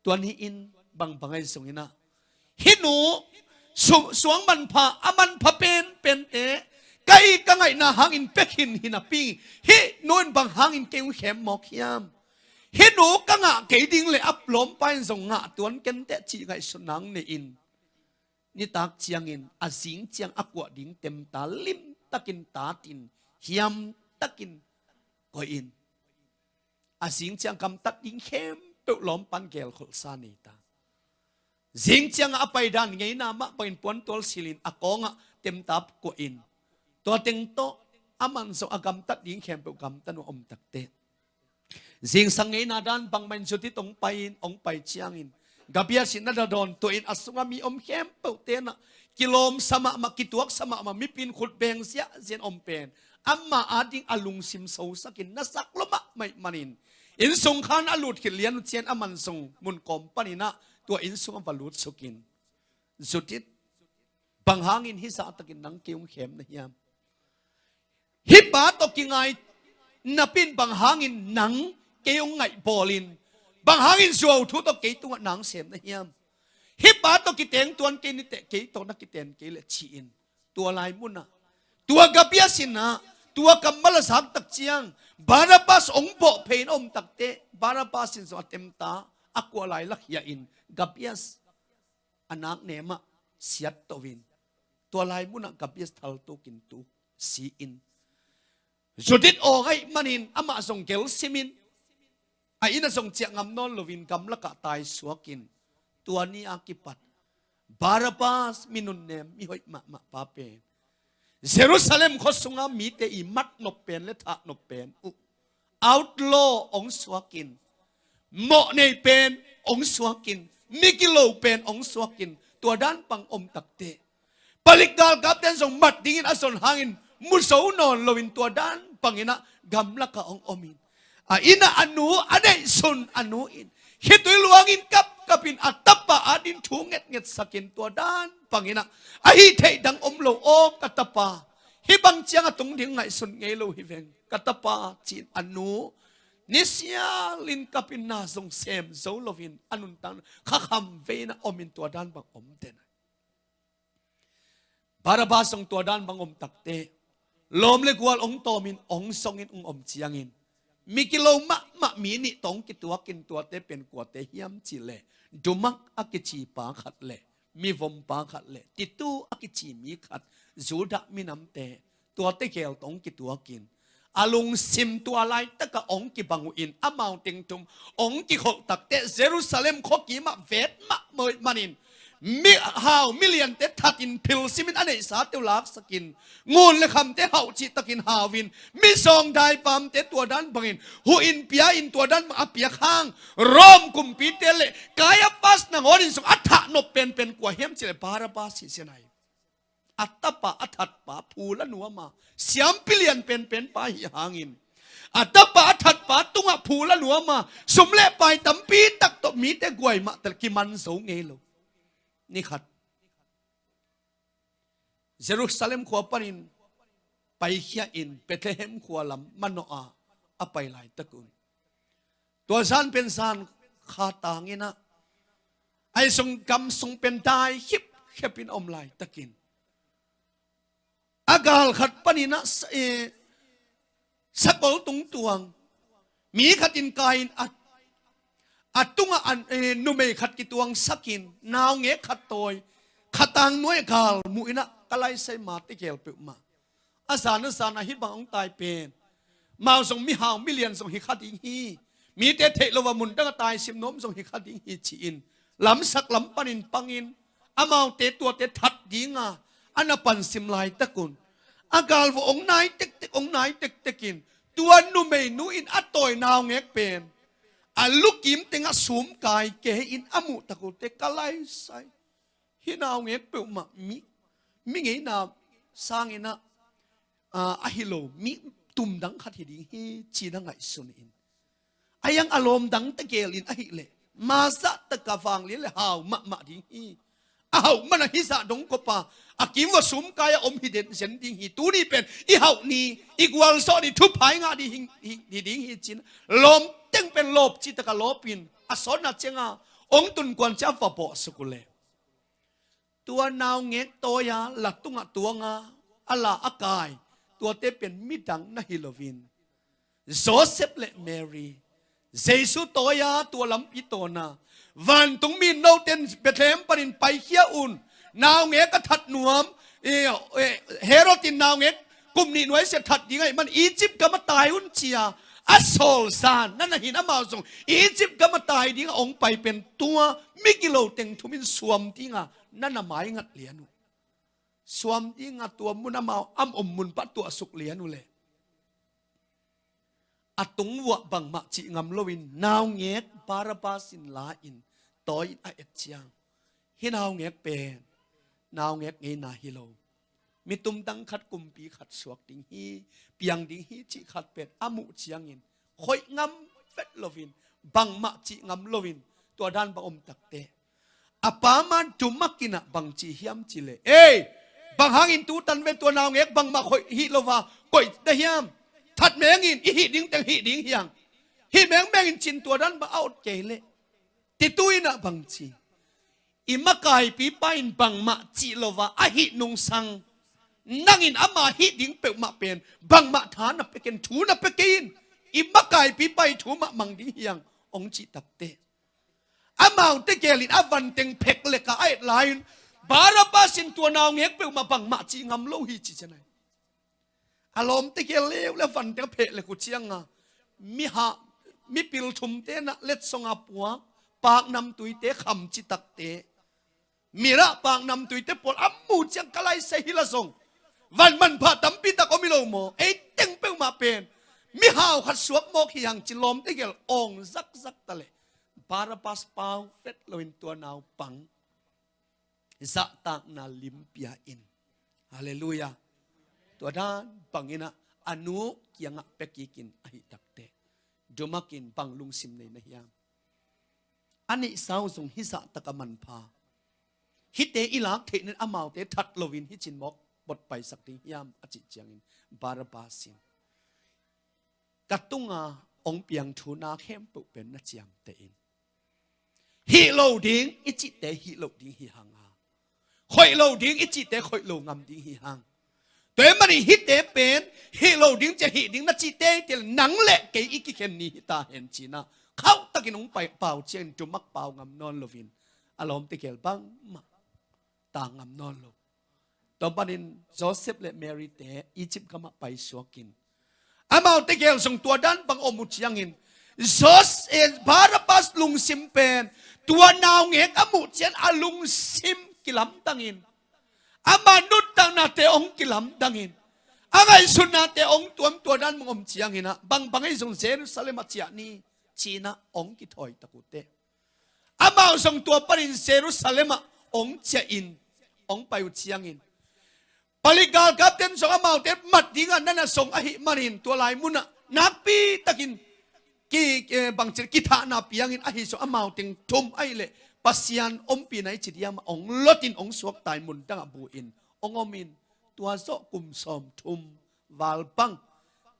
Tua ni-in bangbang ahi zongin ah, hih nu su, suang manpha, a manpha penpente ka it ka ngaihna hangin pia khin hi napi, hih nu in bang hangin kei hong khem mawk hiam? Hih nu ka ngah kei ding le a lawmpa in zong ngah tuan kenteh, cih ngaihsutna nei-in, nitak ciangin a zing ciang a kuah ding temta limtakin tatin, hiamtakin koihin, a zing ciang gamtat ding khempeuh lawmpan gelkholhsa nei ta. Zing ciangah a paidan ngeina mah bangin puantual silhin a kawngah temta kuahin, tua teng tawh aman zong a gamtat ding khempeuh gamta nuam om takteh, zingsang ngeina dan bangmah in Judith hong pai-in, hong pai ciangin, Gabias in na na dawn tuahin, a sungah mi om khempeuhte in ah kilawmsa mahmah, kituaksa mahmah, mipi in khut beng ziahziah in om pen, amah ading a lungsim sosakin na sak lua mahmah ahih manin, inn sung khan a lut khit lian uh ciang aman zong mun kawm panin ah tua inn sungah va lut sukin, Judith, bang hangin hih zahtakin nang kei hong khem na hiam? Hih pa tawh kingai napi-in bang hangin nang kei hong ngaihbawlin, bang hangin zuauthu tawh kei tungah nang sem na hiam? Hih pa tawh kiteng tuan kei niteh, kei tawh na kiten kei leh, ci-in, tua lai munah tua Gabias in ah tua kammal a zak tak ciang, Barabbas hong bawh phei-in a om takteh, Barabbas in zong a temta a kuah lailak hiah in, Gabias a naknem ah siat tohin, Tua lai munah Gabias thaltukin tu si-in, Judith aw ngaih manin amah zong gelsimin, a inn ah zong ciah ngam nawn loin gamlakah taisuakin, tua ni a kipat Barabbas, mi nunnem, mi hoih mahmah pa pen Jerusalem khua sunga mite i mat nop pen le thah nop pen uh outlaw hong suakin, mawh nei pen hong suakin, mi kilo pen hong suakin, tua dan bang om takteh palik galkapten zong mat dingin a zon hangin mu zo nawn loin tua dan banginah gamlakah hong omin, a innah a nu a neihsun a nu in khitui luangin kapkapin a tapa adin thu ngetngetsakin tua dan banginah, ahi theih dang om lo aw ka tapa, hih bang ciang a tung ding ngaihsun ngei lo hi veng ka tapa, ci-in a nu nisialin kapin na zong sem zo loin a nuntakna khakham veinah omin tua dan bang om den. Barabbas zong tua dan bang om takteh lawm le gual hong tawmin hong songin hong om ciangin, mi kilo mahmah mi nih tawh hong kituakin, tuate pen kuate hiam cihleh Dumak a kici pa khat le mivom pa khat le Titu a kici mi khat, Judah minamte, tuate khel tawh hong kituakin, a lungsim tua laitakah hong kibang uh in amau teng thum hong kikholh takteh Jerusalem khuakimah vet mahmah manin, mi hau miliante thatin philsimin a neihsate uh laksakin, ngun le khamte hauh cihtakin hauvin, mi zawngdai pamte tua dan bangin huhin pia-in tua dan bang a piak hang Rom kumpite le Kaiafas nangawnin zong a thah nop penpen kua hiam cihleh Barabbas hi sia nai. A tapa a thatpa phu la nuama, siampi lian penpen pa hi hangin, a tapa a thatpa tungah phu la nuama, sum le pai tampi tak tawh mite guai mah tel kiman zo ngei lo. Nikhat Jerusalem khua panin paikhia in Bethlehem khua lam manawh a a pai laitak un, tua zan pen zan kha tanginah, ahi zong gam sung pen dai khipkhepin a om laitakin, a gal khat paninah sa-, eh, sakol tungtuang mi khatin kai-in a, a tungah an, eh, numei khat kituangsakin, naungek khat tawi, khatang nuai gal muh inah ka laisai mate khel peuhmah a zan a zan a hih bang hong tai pen, mau zong mihau milian zong hi kha ding hi, mite theih lo a mundang a taisim nuam zong hi kha ding hi, ci-in lamsak lam panin pangin, amaute tuate that dinga a na pansim laitak un, a galvawh hong nai tektek, hong nai tektekin, tua numeinu in a tawi naungek pen a lukim tengah sumkai kei-in a muh tak ulte ka laisai. Hih naungek peuhmah mi, mi ngeina sanginah, ah, ahi lo, mi tumdang khat hi ding hi, ci-in a ngaihsun in. A iang a lawm dangte gelin ahileh mazah taka vanglian le hau mahmah ding hi. A hauh mana hizah dongkopa a kimvua sumkai a om hi den zen ding hi. Tuni pen i hauh ni, i gualzawh ni, thupha i ngah ding hi, hi, hi ding hi, ci-in lawm teng pen lawp cihtaka lawpin a sawtna cianga hong tunkuan ciah va bawhsuk uhleh, tua naungek tawi-a la tungah tuanga a la a kai, tuate pen midang na hi loin, Joseph le Mary, Jesu tawi-a tua lampi tawna vantung mi noten Bethlehem panin paikhia un, naungek a that nuam, eh, eh, Herod in naungek kum nih nuaisiah that ding ahih man Egypt gam a tai un, ci-a a sawl zan nana hin amau zong Egypt gam a tai dinga hong pai pen tua mi kilo teng thumin suam dinga nana maingat lian uh. Suam dinga tua mun amau a om mun pah tuahsuk lian uhleh, a tungvuah bangmah cih ngam loin naungek Barabbas in la-in tawi-in a et ciang, hih naungek pen naungek ngeina hi lo, mi tumdang khat, kumpi khat suak ding hi, piang ding hi cih khat pen a muh ciangin khoih ngam vet loin, bangmah cih ngam loin, tua dan bang om takteh a pa ma Dumak inah bang ci hiam cihleh, ei, bang hangin tutan ve, tua naungek bangmah khoih hih lo a koih na hiam? That mengin, i hih ding teng hih ding hi hang, hih mengmengin, ci-in tua dan bang a ot kei leh, Titu inah bang ci, i makaipipa in bangmah cih lo a a hih nungsang, nangin ama hih ding peuhmah pen bangmah tha na pia ken, thu na pia kei in, i makaipipa i thu mah mang ding hi hang, hong cih takteh, amaute gelin a vanteng phek leka a et lai-in, Barabbas in tua naungek peuhmah bangmah cih ngam lo hi ci cian ahi. A lawmte gel leuleu, van teng a pheh le khu cianga miha, mipil thumte na letsonga puak, paknamtuite, khamcitakte, mirah paknamtuite pawl a muh ciang ka laisai hi la zong van manpha tampi tak om hi lo maw? Ei teng peuhmah pen mihau khat suak mawk hi hang ci lawmte gel awng zakzak ta leh Barabbas pau vet loin tua naupang zahtakna limpia in. Halleluiah. Tua dan bangin ah a nu kiangah pia kikin ahi takte dumakin bang lungsim nei na hiam? A neihsa uh zong hih zahtak a manpha, hihte i lak theih nen amaute that loin hih cin mawk bot paisak ding hiam a cih ciangin Barabbas in ka tunga hong piang thu na khempeuh pen na ciamteh in. Hih lo ding i cihte hih lo ding hi hanga, khoih lo ding i cihte khoih lo ngam ding hi hang. Tua ahih manin hihte pen hih lo ding cia hih ding na cihte hi teh nang le kei i kikhen ni hi ta hen cinah khauhtakin hong pai pau ciangin dumak pau ngam nawn loin a lawmte gel bangmah ta ngam nawn lo. Tua panin Joseph le Mary te Egypt gamah paisuakin amaute gel zong tua dan bang om uh ciangin Jos-, eh, Barabbas lungsim pen tua naungek a muh cian a lungsim kilamdangin ama nuntaknate hong kilamdangin a ngaihsutnate hong tuam tua dan bang om cianginah bangbang ei zong Jerusalem ah ciah ni cinah hong kithawi tak uh teh. Amau zong tua panin Jerusalem ah hong ciahin hong pai uh ciangin palik galkapten zong amaute mat dingah nana zong ahih manin tua lai munah nakpitakin ki, eh, bangci kithahna piangin ahi zong amau teng thum ahih leh Pasian ompihna i ci diam ah hong lotin hong suakta in mun dangah buin hong omin tua zawh kum sawmthum val bang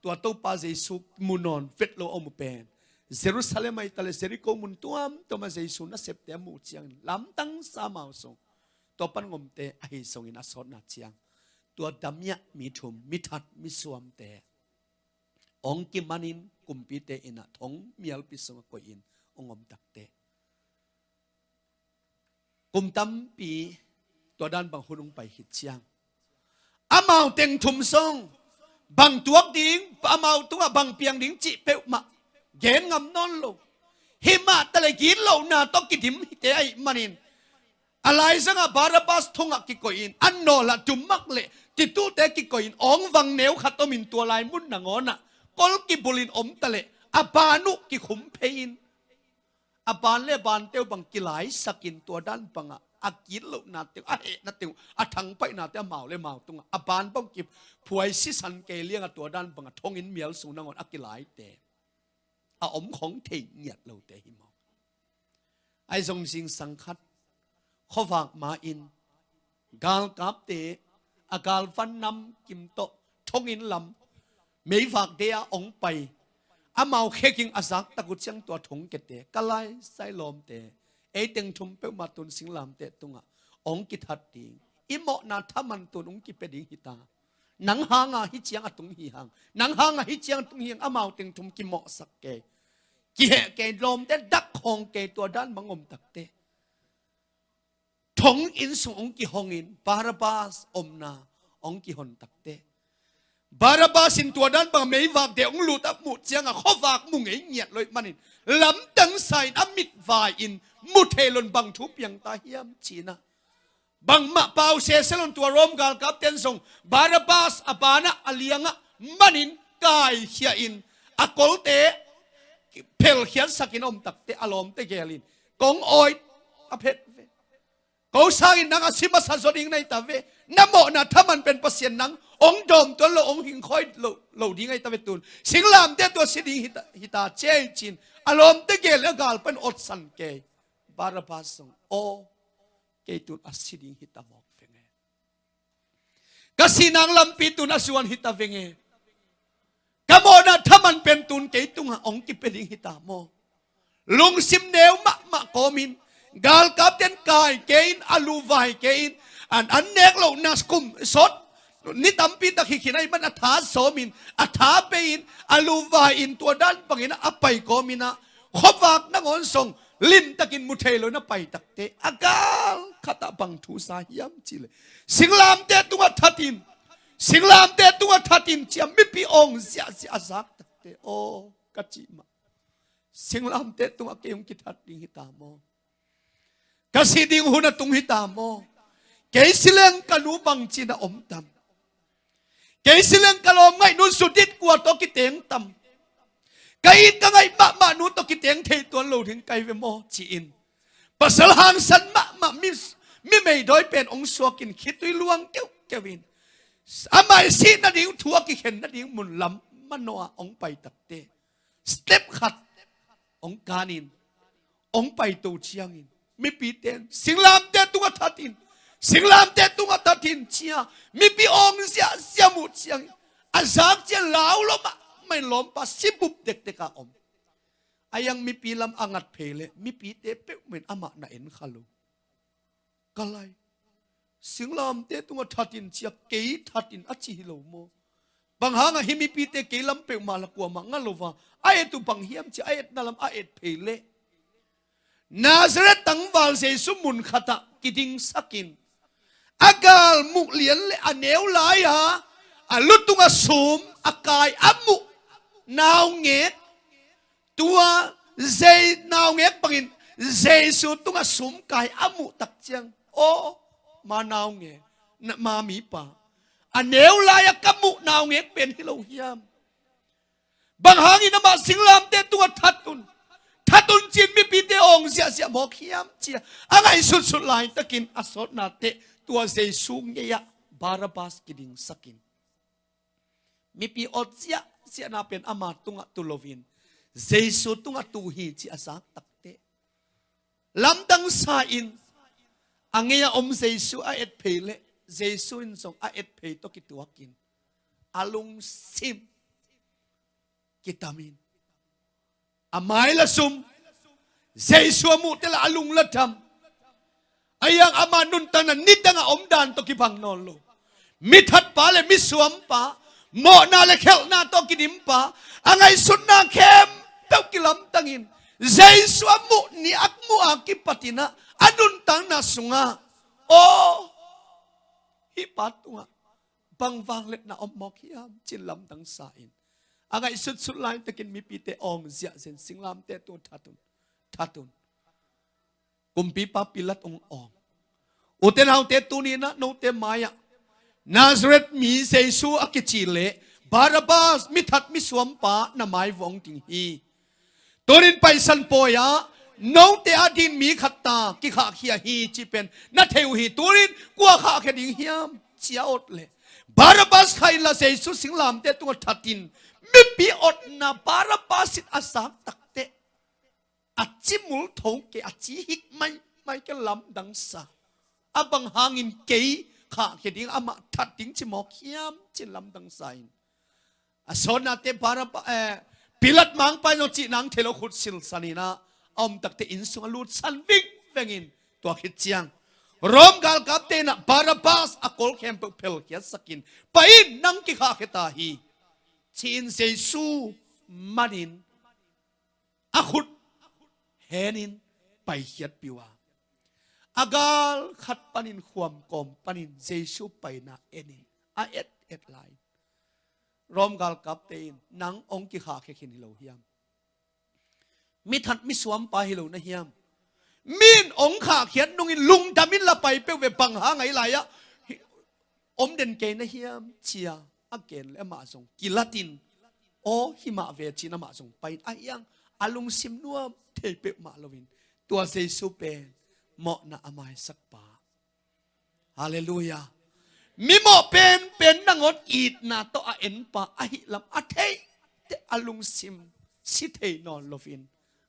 tua Topa Jesu mu nawn vet lo a om uh pen Jerusalem ahih ta le Jericho mun tuamtuamah Jesu nasepte a muh ciangin lamdangsa amau zong tua pan ngomte ahi zongin a sawtna ciang tua damiah mi thum, mi that, mi suamte hong kimanin kumpite innah thong mialpi sungah koihin hong om takte. Kum tampi tua dan bang hun hong pai khit ciang amau teng thum zong bang tuak ding, amau tungah bang piang ding cih peuhmah gen ngam nawn lo. Himah ta le gitlohna tawh kidim hite ahih manin a laizangah Barabbas thongah kikoihin a nawlah dumak le titute kikoihin awng vang neu khat omin tua lai mun nangawnah kol kibulin om ta le a ban uh kikhum phei-in a ban le bante uh bang kilaisakin tua dan bangah a gitlohnate uh, a hehnate uh, a thangpaihnate uh amau le mau tungah a ban bang kiphuai sisan kei liangah tua dan bangah thonginn mial sung nangawn a kilaite a om khong thei ngiat lote hi maw? Ahi zong zingsang khat khuavak ma-in galkapte a galvan nam kim tawh thonginn lam meivak de-a hong pai amau kheking a zaktak uh ciang tua thong kete ka laisai lawmte ei teng thum peuhmah tun singlamteh tungah hong kithat ding i mawhna thaman tun hong kipia ding hita. Nang hanga hih ciang a tung hi hang, nang hanga hih ciang a tung hi hang amau teng thum kimawhsak kei, kiheh kei, lawmte dak khawng kei tua dan bang om takte. Thonginn sung hong kihongin Barabbas omna hong kihon takte. Barabbas in tua dan bang meivak de hong lut a muh ciangah khuavak mu ngei ngiat loih manin lamdangsa in a mitvai in mu thei lon bang thu piangta hiam cinah bangmah pau sese lon tua Rom galkapten zong Barabbas a banah a liangah manin kaikhia in a kolte phelkhiatsakin a om takte a lawmte gelin kong awit a phet ve. Ko sangin nang a si masa zaw ding na hi ta ve. Na mawhna thaman pen Pasian nang hong dawm tuan lo, hong hingkhawi lo, lo ding ahi ta ve tun. Singlamteh tua si ding hita, hita cei cin a lawmte gel a gal pan otsan kei. Barabbas zong aw kei tun a si ding hita mawk venge. Ka sihnang lampi tun a zuan hita venge. Ka mawhna thaman pen tun kei tungah hong kipia ding hita maw? Lungsim neu mahmah kawmin galkapten kai kei in a luvai kei in an an nek lohna kum sawt ni tampi tak hi khin ahi man a tha sawmin a tha bei in a luvai in tua dan bangin a pai kawmin ah khuavak nangawn zong limtakin mu thei lo na pai takte a gal khatah bang thu sa hiam cihleh, singlamteh tungah thatin, singlamteh tungah thatin cia mipi awng ziahziah a zak takte aw ka cih mah. Singlamteh tungah kei hong kithat ding hi ta maw? Ka si ding hun a tung hi ta maw? Kei si leng ka nu bangci na om tam? Kei si leng ka lawm ngaihnu Judith kua tawh kiteng tam? Ka it ka ngaih mahmah nu tawh kiteng thei tuan lo ding kai ve maw? Ci-in pasal hangsan mahmah mi, mi meidawi pen hong suakin khitui luang keuhkeuh in amah i sih nading thu a kikhen nading mun lam manawh ah hong pai takte step khat hong kanin hong paito ciangin mipite in singlamteh tungah thatin, singlamteh tungah thatin cia mipi awng ziahziah muh ciangin a zak ciang lau lo mahmah in lawmpa si bup dekdek a om. A iang mipi lam a ngat phei leh mipite peuhmah in amah na en kha lo. Ka lai, singlamteh tungah thatin cia kei thatin a ci hi lo maw? Bang hangah hih mipite kei lam peuhmah la kuamah nga lo va a et uh bang hiam cia a etna lam a et phei leh Nazareth tangval Jesu mun khatah kidingsakin a gal muh lian le a neu lai-a a lutung a sum a kai a muh naungek, tua zei naungek bangin Jesu tungah sum kai a muh tak ciang aw ma naungek, ma mipa, a neu lai-a ka muh naungek pen hi lo hiam? Bang hangin amah singlamteh tungah thatun, thatun cin mipite awng ziahziah mawk hiam cia a ngaihsutsut laitakin a sawtnateh tua Jesu ngei-ah Barabbas kidingsakin mipi awt ziahziahna pen ama tungah tu loin Jesu tungah tu hi ci a zak takte lamdang sa in a ngei-a om Jesu a et phei leh Jesu in zong a et phei tawh kituakin a lungsim kitamin a mai la sum, Jesu a muhte la a lung la dam. A iang ama nuntakna nidangah omdan tawh kibang nawn lo, mithatpa le misuampa, mawhna le khelhna tawh kidimpa, a ngaihsutna khempeuh kilamtangin Jesu a muh ni a muh a kipatinah a nuntakna sungah aw hih pa tungah bang vangliatna om mawk hiam cin lamdang sa in a ngaihsutsut laitakin mipite awng ziahzen singlamteh tungah thatun, thatun kumpipa Pilat hong awng. Ute naute tuninah note mai-ah Nazareth mi Jesu a kici le Barabbas mithat misuampa na mai vawng ding hi. Tunin Paisan pawi-ah note a din mi khat ta kikhahkhia hi cih pen na thei uh hi. Tunin kua khahkhia ding hiam cia awt le Barabbas khah inla Jesu singlamteh tungah thatin mipi awtna Barabbas in a zak takteh a ci mul tho kei a ci hik maimai kei lamdang sa. A bang hangin kei khahkhia ding amah that ding ci mawk hiam cin lamdang sa in a sawtnate Barabba, eh, Pilat mangpa in aw cih nang thei lo khut silsan inah a om takte inn sungah lutsan vingveng in tua khit ciang Rom galkapte inah Barabbas a kol khempeuh phelkhiatsakin pai in nang kikhahkhia ta hi ci-in Jesu manin a khut henin paikhiatpih uh a a gal khat panin khuam kawm panin Jesu paina enin a et et lai. Rom galkapte in nang hong kikhahkhia khin hi lo hiam? Mithat misuampa hi lo na hiam? Mi in hong khahkhiat nungin lungdamin la pai peuh ve bang hang ahi lai-ah om den kei na hiam cia a gen le amah zong kilatin aw himah ve cin amah zong pai in a hiang a lungsim nuam thei peuhmah loin tua Jesu pen mawhna a maisakpa. Halleluiah. Mimawh penpen nangawn itna tawh a enpa ahi lam a theih teh a lungsim si thei nawn loin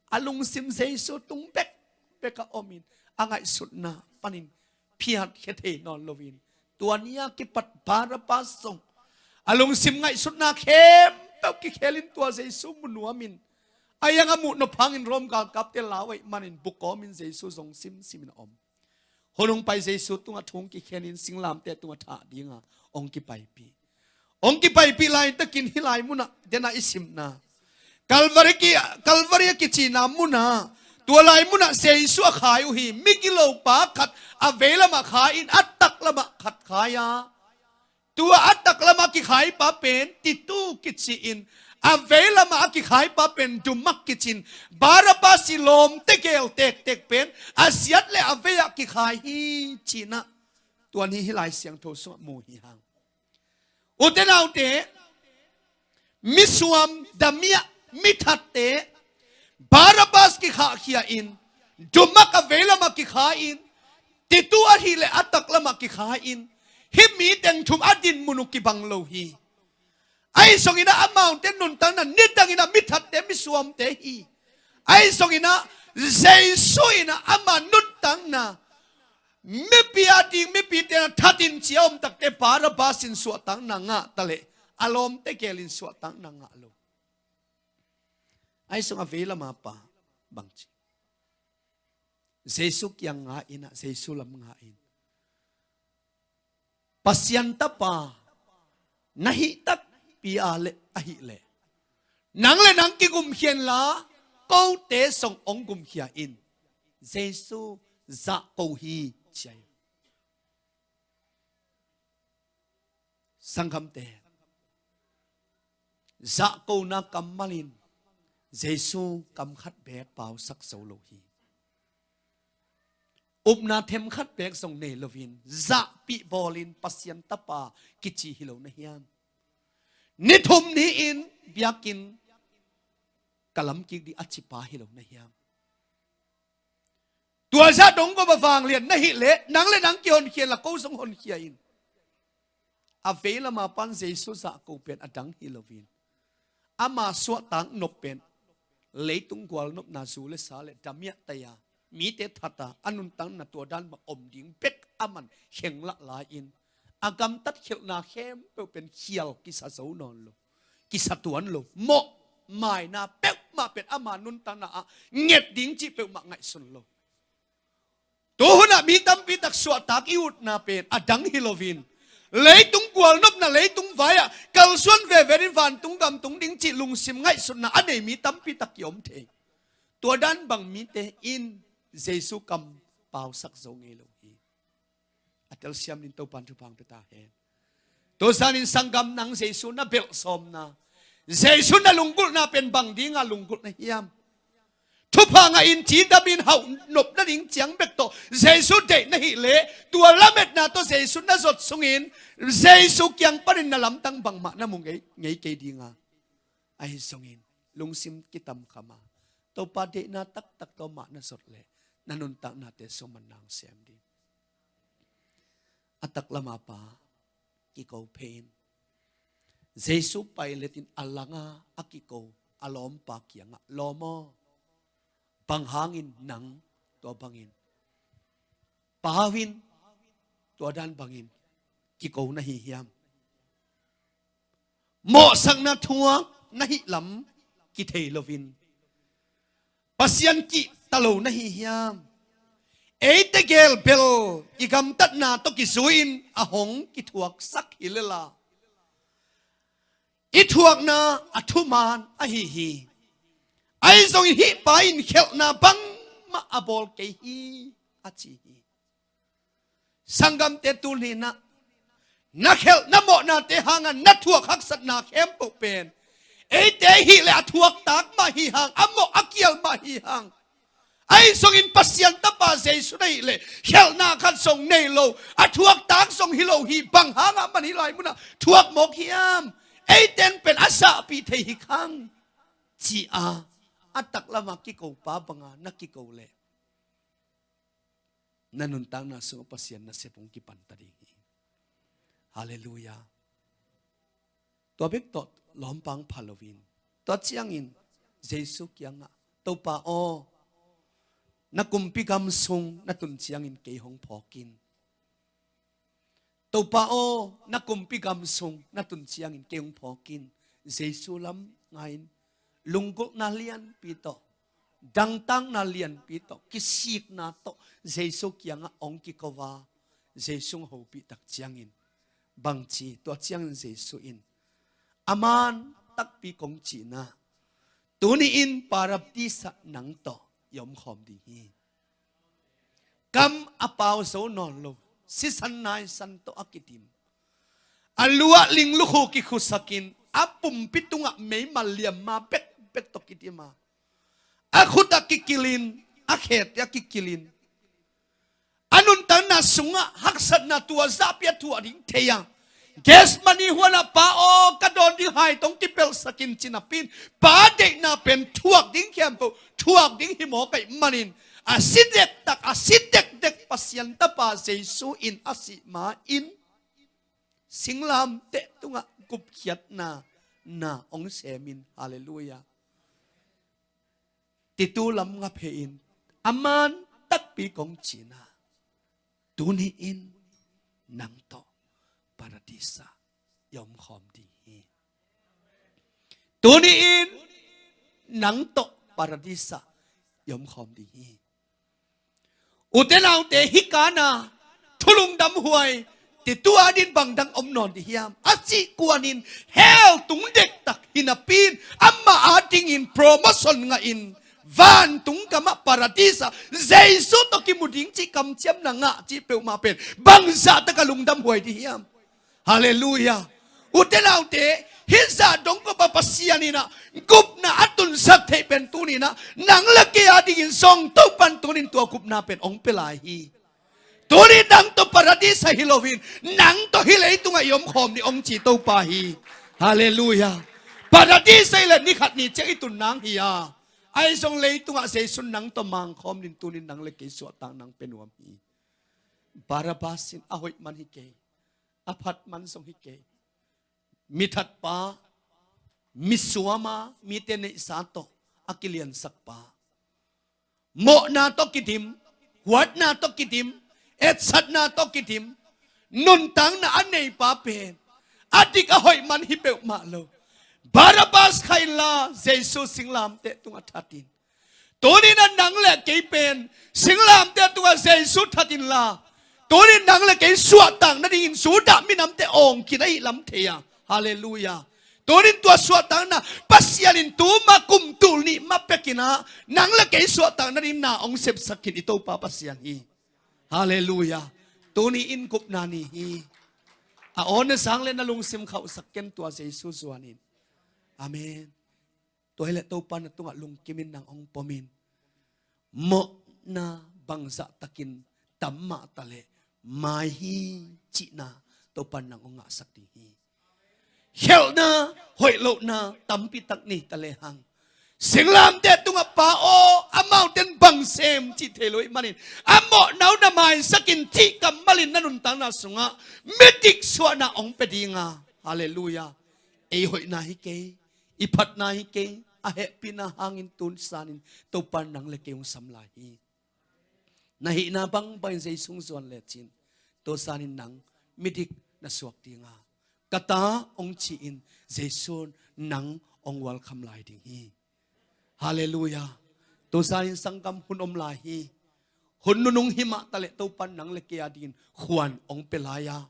a lungsim Jesu tung bekbek a omin a ngaihsutna panin phiatkhia thei nawn loin tua ni-a kipat Barabbas zong a lungsim ngaihsutna khempeuh kikhelin tua Jesu mu nuamin a hiang a muh nop hangin Rom galkapte lau ahih manin bukawmin Jesu zong simsimin a om. Hun hong pai Jesu tungah thu hong kikhenin singlamteh tungah thah dinga hong kipaipih. Hong kipaipih laitakin hih lai munah dena i simna Kalvari ki, Kalvari a kicina munah Tua lai munah Jesu a khai uh hi. Migilopa khat a veilamah khai in a taklamah khat khai a, tua a taklamah kikhaipa pen Titu kici-in, a veilamah a kikhaipa pen Dumak kicin, Barabas i lawmte gel tektek pen a siat le a vei-ah kikhai hi cinah tua ni hih Lai Siangtho sungah mu hi hang. Ute naute, misuam, damiah, mithatte Barabas kikhahkhia in, Dumak a veilamah kikhai in, Titu ahih leh a taklamah kikhai in, hih mi teng thum a dinmun uh kibang lo hi. Ahi zonginah amaute nuntakna nidangin a mithatte misuamte hi. Ahi zonginah Jesu inah ama nuntakna mipi a ding mipite na thatin cia om takte Barabas in suahtakna ngah taleh a lawmte gelin suahtakna ngah lo. Ahi zong a veilam a pa bangci Jesu kiang nga inah Jesu lam nga in, Pasian tapa na hih takpi a le ahih leh nang le nang kigumkhia inla kote zong hong gumkhia in. Jesu zahko hi ci-a hi. Sanggamte, zahkona kammal in Jesu kam khat beek pausak zo lo hi. Upna themkhat beek zong nei loin zahpih bawlin Pasian tapa kici hi lo na hiam? Ni thum ni-in biakinn ka lamkik ding a cipa hi lo na hiam? Tua zah dong gawp a vanglian na hih leh nang le nang kihonkhia inla ko zong honkhia in. A veilam a pan Jesu zahko pen a dang hi loin ama suahtak nop pen leitung gualnopna zu le sa le damiah tai-a mite that a a nuntakna tua dan bang om ding bek a man khenglah lai-in a gamtat khialhna khempeuh pen khial kisa zo nawn lo, kisa tuan lo, mawh maina peuhmah pen ama nuntakna ah nget ding cih peuhmah ngaihsun lo. Tuhunah mi tampi tak suahtak i utna pen a dang hi loin leitung gualnopna leitung vai-ah kalsuan veve ding vantung gam tung ding cih lungsim ngaihsutna a nei mi tampi tak kiom thei. Tua dan bang mite in Jesu kam pausak zo ngei lo hi. A telsiam ding Topan thupha pia ta hen. Tuzanin sanggam nang Jesu na belh sawmna, Jesu na lunggulhna pen bang dinga lunggulh na hiam? Thupha ngahin cidamin hauh nop nading ciang bek tawh Jesu deih na hih leh tua lametna tawh Jesu na zot sungin Jesu kiang panin na lamdang bangmah na mu ngei, ngei kei dinga. Ahi zongin lungsim kitamkhama Topa deihna taktak tawh mah na zot leh na nuntaknate sung man nang sem ding. A taklam a pa kiko phei in Jesu pailet in a langa a kiko a lawmpa kiangah, lawm aw, bang hangin nang tua bangin pau in tua dan bangin kiko na hi hiam? Mawhsakna thuak na hih lam kithei loin Pasian kihta lo na hi hiam? Eite gel bel i gamtatna tawh kizui-in a hong kithuaksak hi lel a, i thuakna a thuman ahi hi. Ahi zongin hih pa in khelhna bangmah a bawl kei hi a ci hi. Sanggamte, tuni-in ah na khelh na mawhnate hanga na thuak haksatna khempeuh pen eite ahih leh a thuaktak mah hi hang, a mawh a kial mah hi hang. Ahi zongin Pasian tapa Jesu na hih leh khelhna khat zong nei lo, a thuaktak zong hi lo hi. Bang hangah man hih lai munah thuak mawk hiam? Eiten pen a zahpih thei hi khang, ci-a a taklamah kiko pa banga na kiko leh na nuntakna sungah Pasian nasep hong kipanta ding hi. Halleluiah. Tua bek tawh lawmpa hong pha loin, tua ciangin Jesu kiangah, Topa aw, na kumpi gam sung na tun ciangin kei hong phawk in. Topa aw, na kumpi gam sung na tun ciangin kei hong phawk in. Jesu lam nga-in lunggulhna lianpi tawh, dangtakna lianpi tawh, kisikna tawh Jesu kiangah hong kiko a, Jesu hong hopih tak ciangin bangci, tua ciangin Jesu in, a man takpi kong cihna, tuni-in parabtisa nang tawh i omkhawm ding hi. Kam a pau zo nawn lo, sisan naisan tawh a kidim, a lu ah linglukhu kikhusakin, a pumpi tungah meimal liamma betbet tawh kidim a, a khut ah kikilhin, a khete ah kikilhin, a nuntakna sungah haksatna tua zahpi a thuak ding thei a, Gethsemane huanah, Pa aw, ka dawn ding hai tawh hong kipelhsak in, ci napi-in, Pa deihna pen thuak ding khempeuh thuak ding hi mawk ahih manin, a si dektak, a si dekdek Pasian Tapa Jesu in a sih ma-in singlamteh tungah gupkhiatna na hong semin. Halleluiah. Titu lam ngap he in, a man takpi kong cihna, tuni in nang tawh Paradis ah i omkhawm ding hi. Tuni in nang tawh Paradis ah i omkhawm ding hi. Ute naute, hih kana thu lungdam huai, titu a din bang dang om nawn ding hiam? A cih kuanin hell tung dektak hi napi-in, amah adingin promotion ngahin, vantung gamah Paradis ah Jesu tawh kimu ding cih kamciamna ngah cih peuhmah pen bangzah taka lungdam huai ding hiam? Halleluiah. Ute naute, hih zah dong kawpa Pasian in ah gupna a tunsak theih pen tuni in ah nang le kei adingin zong Topa'n tuni in tua gupna pen hong pia lai hi. Tuni nang tawh Paradis ah hi loin, nang tawh hih leitungah i omkhawm ni hong ci Topa hi. Halleluiah. Paradis ah hi leh ni khat ni ciang i tun nang hi a, ahi zong leitungah Jesu in nang tawh mangkhawm ding, tuni in nang le kei suahtak nang pia nuam hi. Barabbas in a hoih man hi kei, a phat man zong hi kei. Mithatpa, misuama, mite neihsa tawh a kiliansakpa, mawhna tawh kidim, huatna tawh kidim, etsatna tawh kidim, nuntakna a neipa pen a dik a hoih man hi peuhmah lo. Barabbas khah inla, Jesu singlamteh tungah that in. Tuni in ah nang le kei pen singlamteh tungah Jesu that inla, tuni in nang le kei suahtak nadingin Judah minamte awng khin ahih lam thei a. Halleluiah. Tuni in tua suahtakna Pasian in tuma kum tul nih mah pek in ah nang le kei suahtak nadingin na hong sepsak khin i Topa Pasian hi. Halleluiah. Tuni in gupna ni hi. A aw, na sang le na lungsim khauhsak ken, tua Jesu zuanin. Amen. Tua hi leh Topa na tungah lungkimin nang hong pomin, mawhna bangzah takin tam mah ta leh mai hi cihna Topa'n nang hong ngahsak ding hi. Khelhna, hoih lohna tampi tak nei ta lehang, singlamteh tungah Pa aw, amaute in bang sem cih thei lo ahih manin, a mawhna uh na maisak in cih kammalin na nuntakna sungah midik suahna hong pia ding a. Halleluiah. Ei hoihna hi kei, i phatna hi kei, a hehpihna hangin tu sanin Topa'n nang le kei hong sam lai hi. Na hihna bangbangin Jesu hong zuan lecin, tu sanin nang midik na suak ding a, ka ta, hong ci-in Jesu in nang hong welcome lai ding hi. Halleluiah. Tu sanin sanggam, hun om lai hi. Hun nunung hi mah ta leh Topa'n nang le kei adingin khuan hong pia lai a,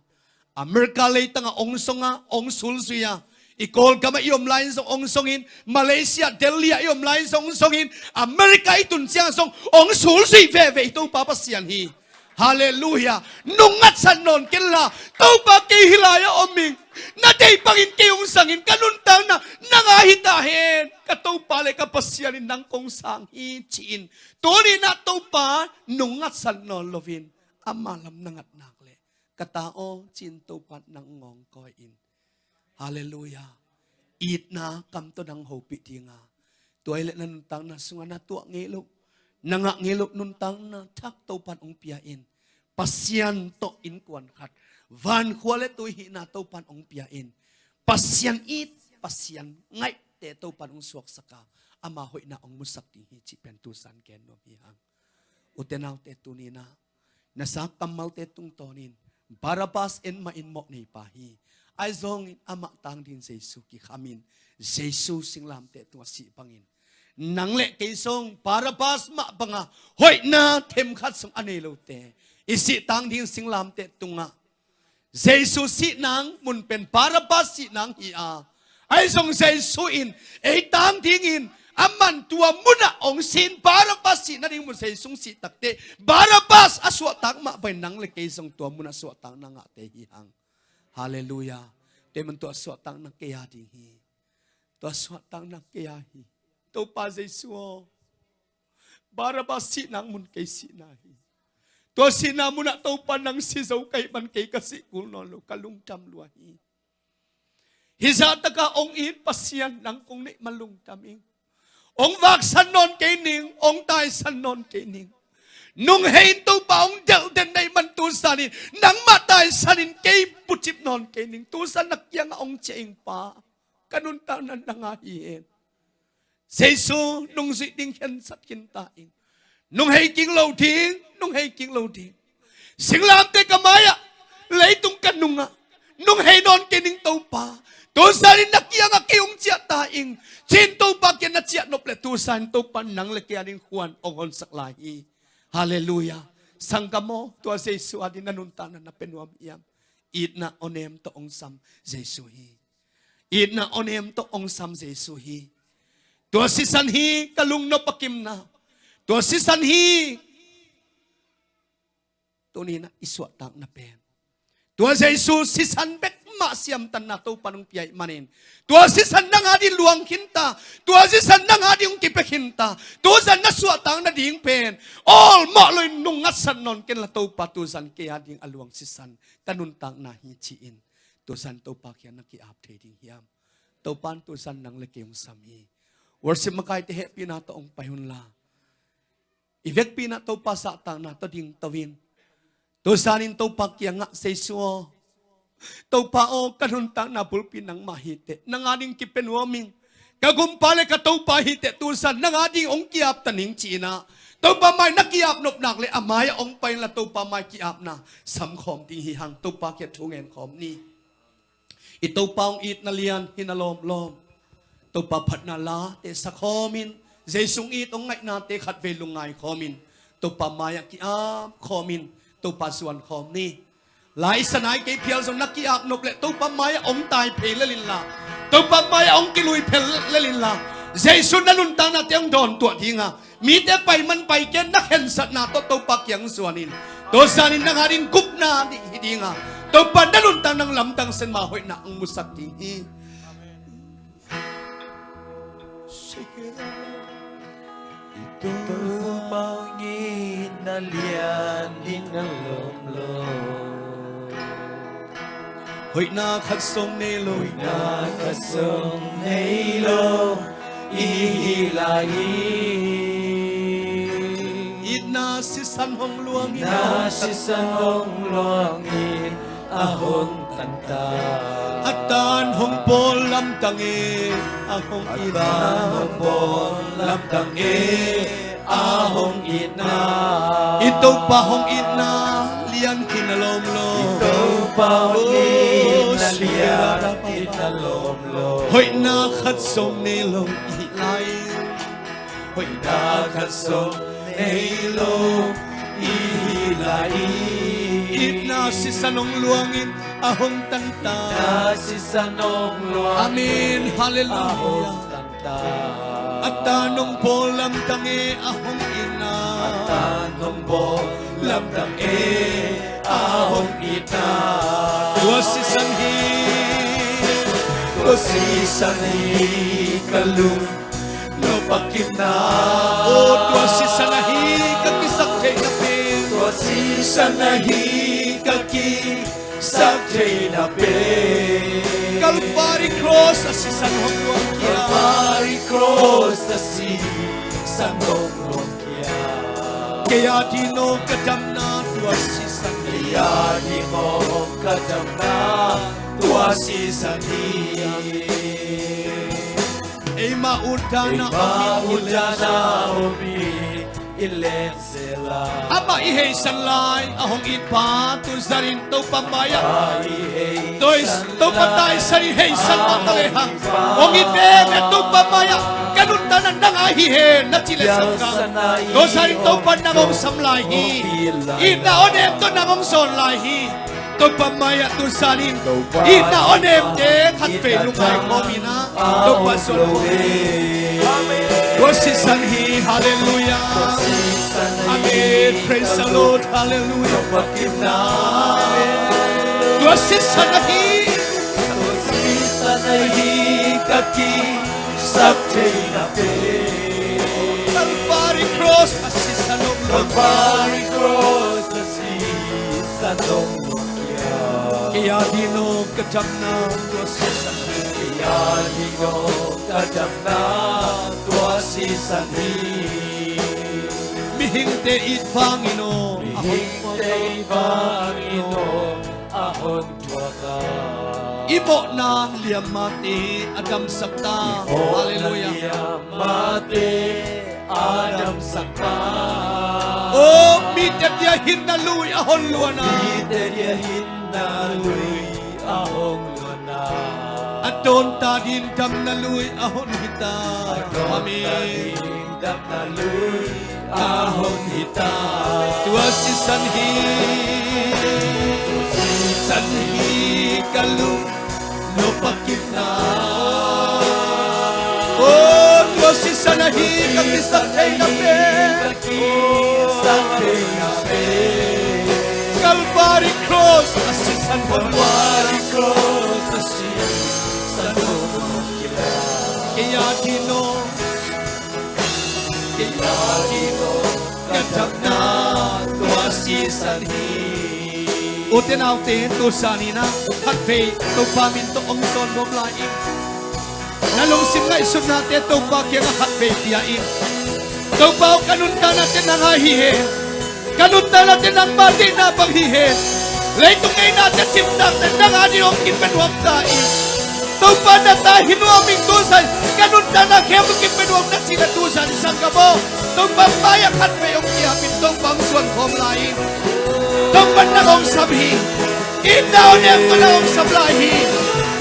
America leitangah hong zong a, hong sulzui a, i Kawlgamah i om lai-in zong hong zongin, Malaysia, Delhi ah i om lai-in zong hong zongin, America i tun ciang zong hong sulzui veve i Topa Pasian hi. Halleluiah. Nung ngatsat nawn kenla, Topa, kei hih lai-ah om ing, na deih bangin kei hong zangin, ka nuntakna nang a hi ta hen, ka Topa le ka Pasian in nang kong sang hi, ci-in. Tuni in ah Topa nung ngatsat nawn loin, ama lam na ngat nak leh, ka ta aw, ci-in Topa'n nang hong kawin. Halleluiah. Itna kam tawh nang hopih ding a, tua hi leh na nuntakna sungah na tuah ngei loh, na ngah ngei loh nuntakna thak Topa'n hong pia in. Pasian tawh innkuan khat, vankhua le tui hihna Topa'n hong pia in. Pasian it, Pasian ngaihte Topa'n hong suaksak a, ama hoihna hong musak ding hi cih pen tu san gen nuam hi hang. Ute naute, tuni in ah na sa kammalte tungtawnin Barabbas en mah in mawh neipa hi. Ahi zongin amah tang dingin Jesu kikhamin, Jesu singlamteh tungah sih bangin, nang le kei zong Barabbas mah banga hoihna themkhat zong a nei lote i sih tang ding singlamteh tungah, Jesu sih nang mun pen Barabbas sih nang hi a, ahi zong Jesu in ei tang dingin Aman tua munah hong si-in, Barabbas sih nading mun Jesu hong sih takteh, Barabbas a suahtak mah bangin nang le kei zong tua munah suahtakna ngahte hi hang. Halleluiah. Tua ahih manin tua suahtakna kei a ding hi. Tua suahtakna kei a hi. Topa Jesu aw, Barabbas sihna mun kei sihna hi. Tua sihna munah Topa nang si zo ka hih man kei ka sih kul nawn lo, ka lungdam lua hi. Hih zahtakah hong it Pasian nang kong neih man lungdam ing. Hong vaksan nawn kei ning, hong taisan nawn kei ning. Nunghei in Topa hong delhden na hih man tu zanin nangmah taisanin kei pucip nawn kei ning. Tu zan na kiangah hong ciah ing Pa, ka nuntakna nang a hi hen. Jesu, nungzuih ding khensat khin ta ing. Nunghei kik lo ding, nunghei kik lo ding. Singlamteh ka mai-ah, leitung ka nungah, nunghei nawn kei ning Topa. Tu zanin na kiangah kei hong ciah ta ing, ci-in Topa kiang na ciah nop leh tu zanin Topa nang le kei a ding khuan hong honsak lai hi. Halleluiah. Sanggam aw, tua Jesu a ding na nuntakna na pia nuam hiam? Itna awnem tawh hong sam Jesu hi. Itna awnem tawh hong sam Jesu hi. Tua sisan hi ka lungnop a kimna. Tua sisan hi tuni-in ah i suahtakna pen. Tua Jesu sisan bek mah siamtanna Topa nong pia ahih manin, tua sisan nang a ding luang khin ta. Tua sisan nang a ding hong kipia khin ta. Tu zan na suahtak nading pen awlmawh loin nung ngatsat nawn ken la Topa, tu zan kei a ding a luang sisan ka nuntakna hi ci-in, tu zan Topa kiang na ki-ap thei ding hiam? Topa in tu zan nang le kei hong sam hi. Worship makaite hehpihna tawh hong pai unla, i vekpi-in ah Topa zahtakna tawh dingto in. Tu zanin Topa kiangah, Jesu aw, Topa aw, ka nuntakna bulpi nangmah hi teh, nang a ding kipia nuam ing. Ka gumpa le ka Topa hi teh, tu zan nang a ding hong ki-ap ta ning ci-in ah, Topa mai na ki-ap nop nak leh a mai-ah hong pai inla Topa mai ki-apna samkhawm ding hi hang. Topa kiang thu ngen khawm ni. I Topa hong itna lian hi na lawmlawm. Topa phatna late sa khawmin, Jesu hong it hong ngaihnate khatvei lungngai khawmin, Topa mai-ah ki-ap khawmin, Topa zuan khawm ni. Laisa nai kei phial zong na ki-ap nop leh Topa mai-ah hong tai phei lel inla, Topa mai-ah hong kilui phei lel inla, Jesu na nuntaknate hong dawntuah dinga, mite pai man pai ken na khensatna tawh Topa kiang zuanin, tu zanin nang a ding gupna nih hi dinga, Topa na nuntak nang lamdang sen ma hoihna hong musak ding hi. I Topa hong itna lian hi na lawmlawm. Hoihna khat zong nei lo, hoihna khat zong nei lo i hih lai hi. Itna sisan hong luangin, itna sisan hong luangin a hong tan ta. A tan hong bawl lamdang e, a hong itna, a tan hong bawl lamdang e, a hong itna. I Topa hong itna lian hi na lawmlawm. I Topa hong itna lian hi na lawmlawm. Hoihna khat zong nei lo i hih lai. Hoihna khat zong nei lo i hih lai. Itna sisan hong luangin a hong tan ta. Itna sisan hong luangin, amen, halleluiah, a hong tan ta. A tan hong bawl lamdang e, a hong itna. A tan hong bawl lamdang e, a hong itna. Tua sisan hi, tua sisan hi ka lungnop a kimna. Oh, tua sisan ahi ka kisaktheihna pen. Tua sisan ahi ka ki sak theihna pen. Calvary cross a sisan hong luangkhia. Calvary cross a sisan hong luangkhia. Kei a ding aw ka damna tua sisan hi. Kei a ding aw ka damna tua sisan hi. Eima utdan a om i len zel a. Amah i heisan lai a hong it pa, tu zanin Topa mai-ah, Topa taisan i heisan mah ta lehang, hong it veve Topa mai-ah, ka nuntakna nang a hi hen na cih leh sanggam, tu zanin Topa nang hong sam lai hi. Itna awnem tawh nang hong zawn lai hi. Topa mai-ah tu zanin itna awnemte khatvei lungngai khawm in ah, Topa zawn khawm in. Tua sisan hi, hallelujah. Amen. Praise the Lord. Hallelujah. Amen. Tua sisan ahi. Tua sisan ahi ka kisak theihna pen. Calvary Cross a sisan om lo. Calvary Cross a sisan om lo. Kei a ding aw ka damna tua sisan hi. Kei a ding aw ka damna tua sisan hi. Mihingte it vangin aw, mihingte it vangin aw a hong thuak a. I mawhna liammate a damsak ta. Hallelujah. Liammate a damsak ta. Aw, mite dia hinna lui a hong luan a. Mite dia hinna lui a hong luan a. A dawnta ding damna lui a hong hi ta. A dawnta ding damna lui a hong hi ta. Tua sisan hi. Sisan hi ka lung nop a kipna. Aw, tua sisan ahi ka kisak theihna pen. Ka kisak theihna pen. Calvary Cross a sisan om lo. Calvary Cross a sisan om lo. Kei a ding aw, kei a ding aw ka damna tua sisan hi. Ute naute, tu zan in ah khatvei Topa min tawh hong sawn nuam lai ing. Na lungsim ngaihsutnate Topa kiangah khatvei pia in. Topa aw, ka nuntaknate nang a hi hen. Ka nuntaknate nangma deihna bang hi hen. Leitung ngeinate cimtakte nang a ding hong kipia nuam ta in. Topa na ta hi nuam ing tu zan. Ka nuntakna khempeuh kipia nuam na cih na tu zan in sanggam aw. Topa mai-ah khatvei hong kiam in Topa hong suan khawm lai in. Topa nang hong sam hi. Itna aw, nang tawh nang hong sam lai hi.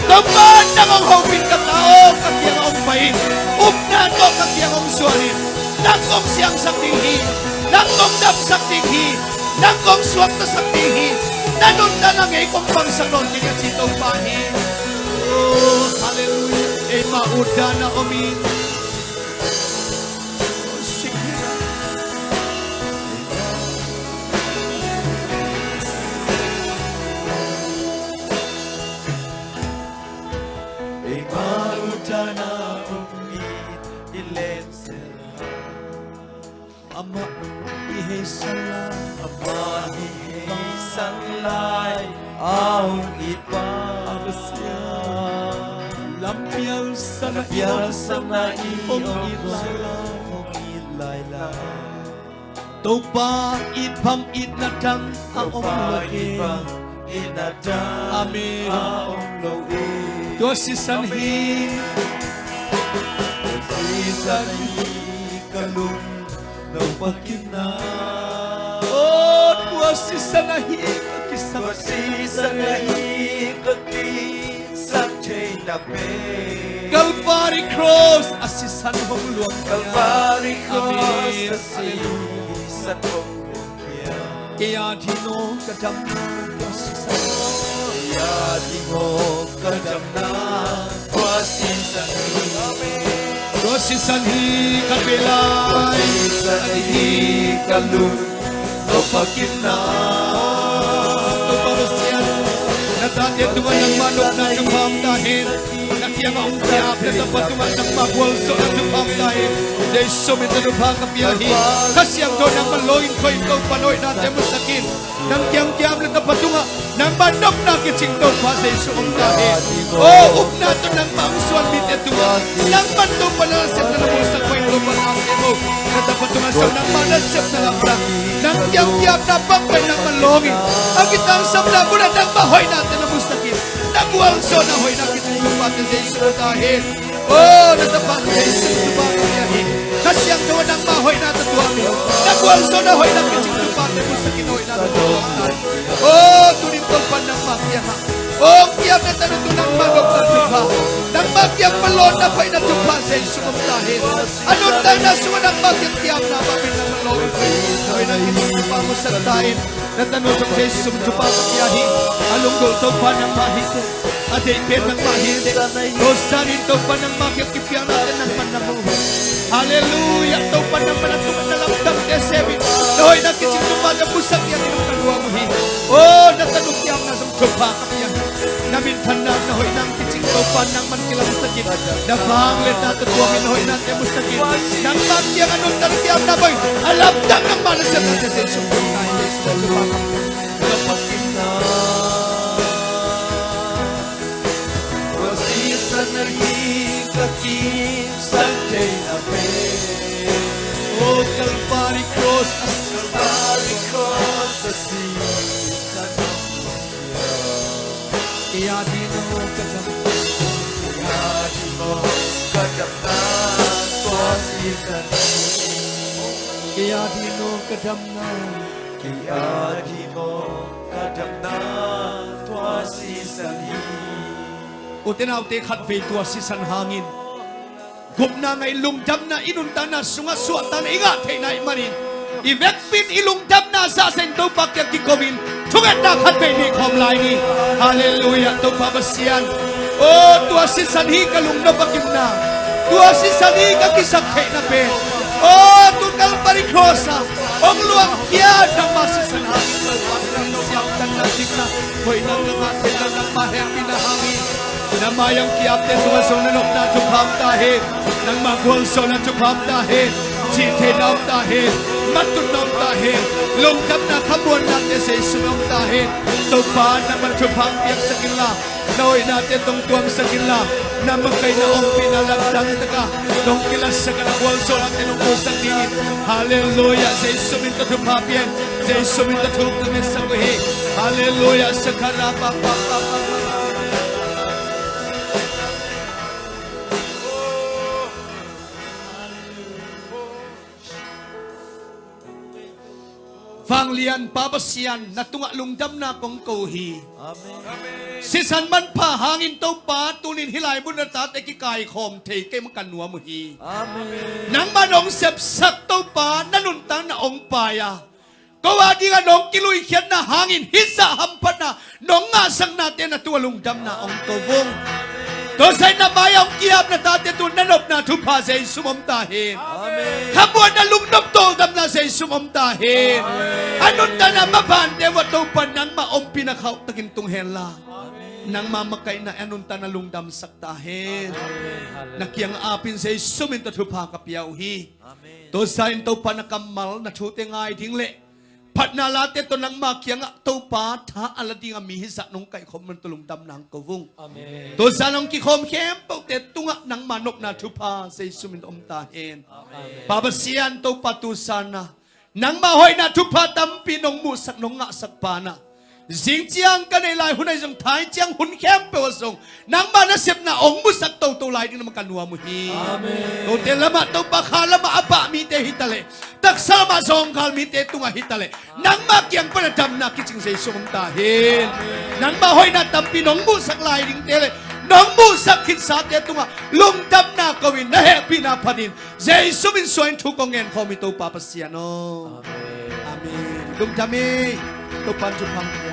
Topa nang hong hopih in ka ta aw, ka kiangah hong pai in. Upna tawh ka kiang hong suan in. Nang kong siangsak ding hi. Nang kong damsak ding hi. Nang kong suaktasak ding hi. Na nuntakna ngei kong pangsak nawn kei ka ci Topa hi. Oh, hallelujah. Eima utdan a om in. Amah i heisan lai. Amah i heisan lai a hong it pa. Lampial sana i hong it lai. Topa it bang itna dang a om lo hi. Amen. Tua sisan hi. Tua sisan hi ka lung nop a kipna. Oh, tua sisan ahi ka kisak. Tua sisan ahi ka kisak theihna pen. Calvary Cross a sisan hong luang. Calvary Cross a sisan hong luang. Kei a ding aw ka damna tua sisan. Kei a ding aw ka damna tua sisan hi. Tua sisan hi ka vei lai. Tua sisan hi ka lung nop a kipna. Topa Pasian, na tate tungah nangmah nopna thupha om ta hen. Na kiangah hong kiap na tapa tungah nangmah gualzawhna thupha om ta hen. Jesu min tawh thupha ka pia hi. Kha Siangtho nangmah lawngin khoi in Topa na hoihnate musak in. Nang kiang kiap na tapa tungah nangmah nopna kicing Topa Jesu om ta hen. Oh, upna tawh nangmah hong suan mite tungah nangmah Topa na nasepna na musak khoi in Topa na sem uh. Na tapa tungah sam nangmah nasepna lamdang. Nang kiang kiapna bang pen nangmah lawngin a kitangsapna munah nangmah hoihnate na musak in. Na gualzawhna hoihna kicing Tupate Jesu ta hen. Oh, na tapa Jesu Tupa ka pia hi. Kha Siangtho nangmah hoihna tawh tuam in. Na gualzawhna hoihna kicing Tupate musak in hoihna tawh tuam ta hen. Oh, tuni Topa nangmah kiangah hong kiap na tanu tu nangmah nopna thupha, nangmah kiang pan lawnna paina thupha Jesu om ta hen. A nuntakna sungah nangmah kiang kiapna bangin nangmah lawng in hoihna kicing Tupa musak ta hen. Na tanu zong Jesu Tupa ka pia hi. A lunggulh Topa nangmah hi teh. A deih pen nangmah hi. Tua zah in Topa nangmah kiang kipiaknate nangman na mu. Halleluiah. Topa nangman a tung na lamdangte sem in, na hoihna kicing Topa na musak hiam in nang ka nuam uh hi. O, na tanu kiamna zong Topa ka piak hi. Na minthanna, na hoihna kicing Topa nangman kilangsak in, na vangliatna tawh tuam in na hoihnate musak in, nangmah kiang a nuntak kiamna bawl in, a lamdang nangmah nasepnate sem sung Topa hi. Topa ka piak. Tua sisan ahi ka kimsak theihna pen. O Calvary Cross, Calvary Cross a sisan. Kei a ding aw ka dam. Kei a ding aw ka damna tua sisan. Kei a ding aw ka damna. Kei a ding aw ka damna tua sisan hi. Ute naute, khatvei tua sisan hangin gupna ngah in lungdamna i nuntakna sungah suahtakna i ngah theihna ahih manin, i vekpi in i lungdamna zahzah in Topa kiang kiko in thungetna khatvei nei khawm lai ni. Halleluiah, Topa Pasian. O, tua sisan hi ka lungnop a gimna. Tua sisan hi ka kisak theihna pen. O, tua Calvary Cross ah hong luangkhia nangmah sisan hangin ka luang siamtanna dikna hoihna ka ngah theihna nangmah hehpihna hangin, na mai-ah hong ki-apte tungah zong na nopna thupha om ta hen. Nangmah gualzawhna thupha om ta hen. Cihtheihna om ta hen. Matutna om ta hen. Lungdamna khamuannate Jesu min om ta hen. Topa nangmah thupha hong piaksak inla, na hoihnate tawh hong tuamsak inla, na makaihna ompihna lamdang takah nong kilatsak a, na gualzawhnate nong musak dingin. Halleluiah. Jesu min tawh thupha pia in. Jesu min tawh thu ka ngetsak uh hi. Halleluiah. Sakarababababa. Vanglian Pa Pasian, na tungah lungdamna kong ko hi. Amen. Sisan manpha hangin Topa, tuni-in hih laimun na tate kikaikhawm thei keimah ka nuam uh hi. Amen. Nangmah nong sepsak Topa, na nuntakna hong pai a, ko a dingah nong kiluikhiatna hangin hih zah hamphatna nong ngahsaknate na tungah lungdamna hong ko ung. Tua zah in na mai-ah hong ki-ap na tate tungah na nopna thupha Jesu min om ta hen. Amen. Khamuanna, lungnop, tawldamna Jesu min om ta hen. Amen. A nuntakna mabante uah Topa nangmah ompihna khauhtakin tung henla, amen, nangmah makaihna a nuntakna lungdamsak ta hen. Amen. Na kiang a ap in Jesu min tawh thupha ka pia uh hi. Amen. Tua zah in Topa na kammal na thute ngai ding le phatna late tawh nangmah kiangah Topa tha a la ding a mi hih zah nong kaikhawm man tawh lungdamna hong ko ung. Amen. Tua zah nong kikhawm khempeuhte tungah nangmah nopna thupha Jesu min om ta hen. Amen. Pa Pasian, Topa tu zah na nangmah hoihna thupha tampi nong muhsak nong ngahsak pa na, zing ciang ka neih lai hun ahi zong, thai ciang hun khempeuh ah zong nangmah nasepna hong musak toto lai ding nangmah ka nuam uh hi. Amen. Kote lamah Topa, kha lamah a pah mite hi taleh, taksa lamah zawngkhal mite tungah hi taleh, nangmah kiang pan a damna kicing Jesu min om ta hen. Amen. Nangmah hoihna tampi nong muhsak lai dingte le nong muhsak khitsate tungah lungdamna ko-in na hehpihna phatin Jesu min suangin thu kong ngen khawm hi, Topa Pasian aw. Amen. Amen. Lungdam hi. Topa in thupha hong pia.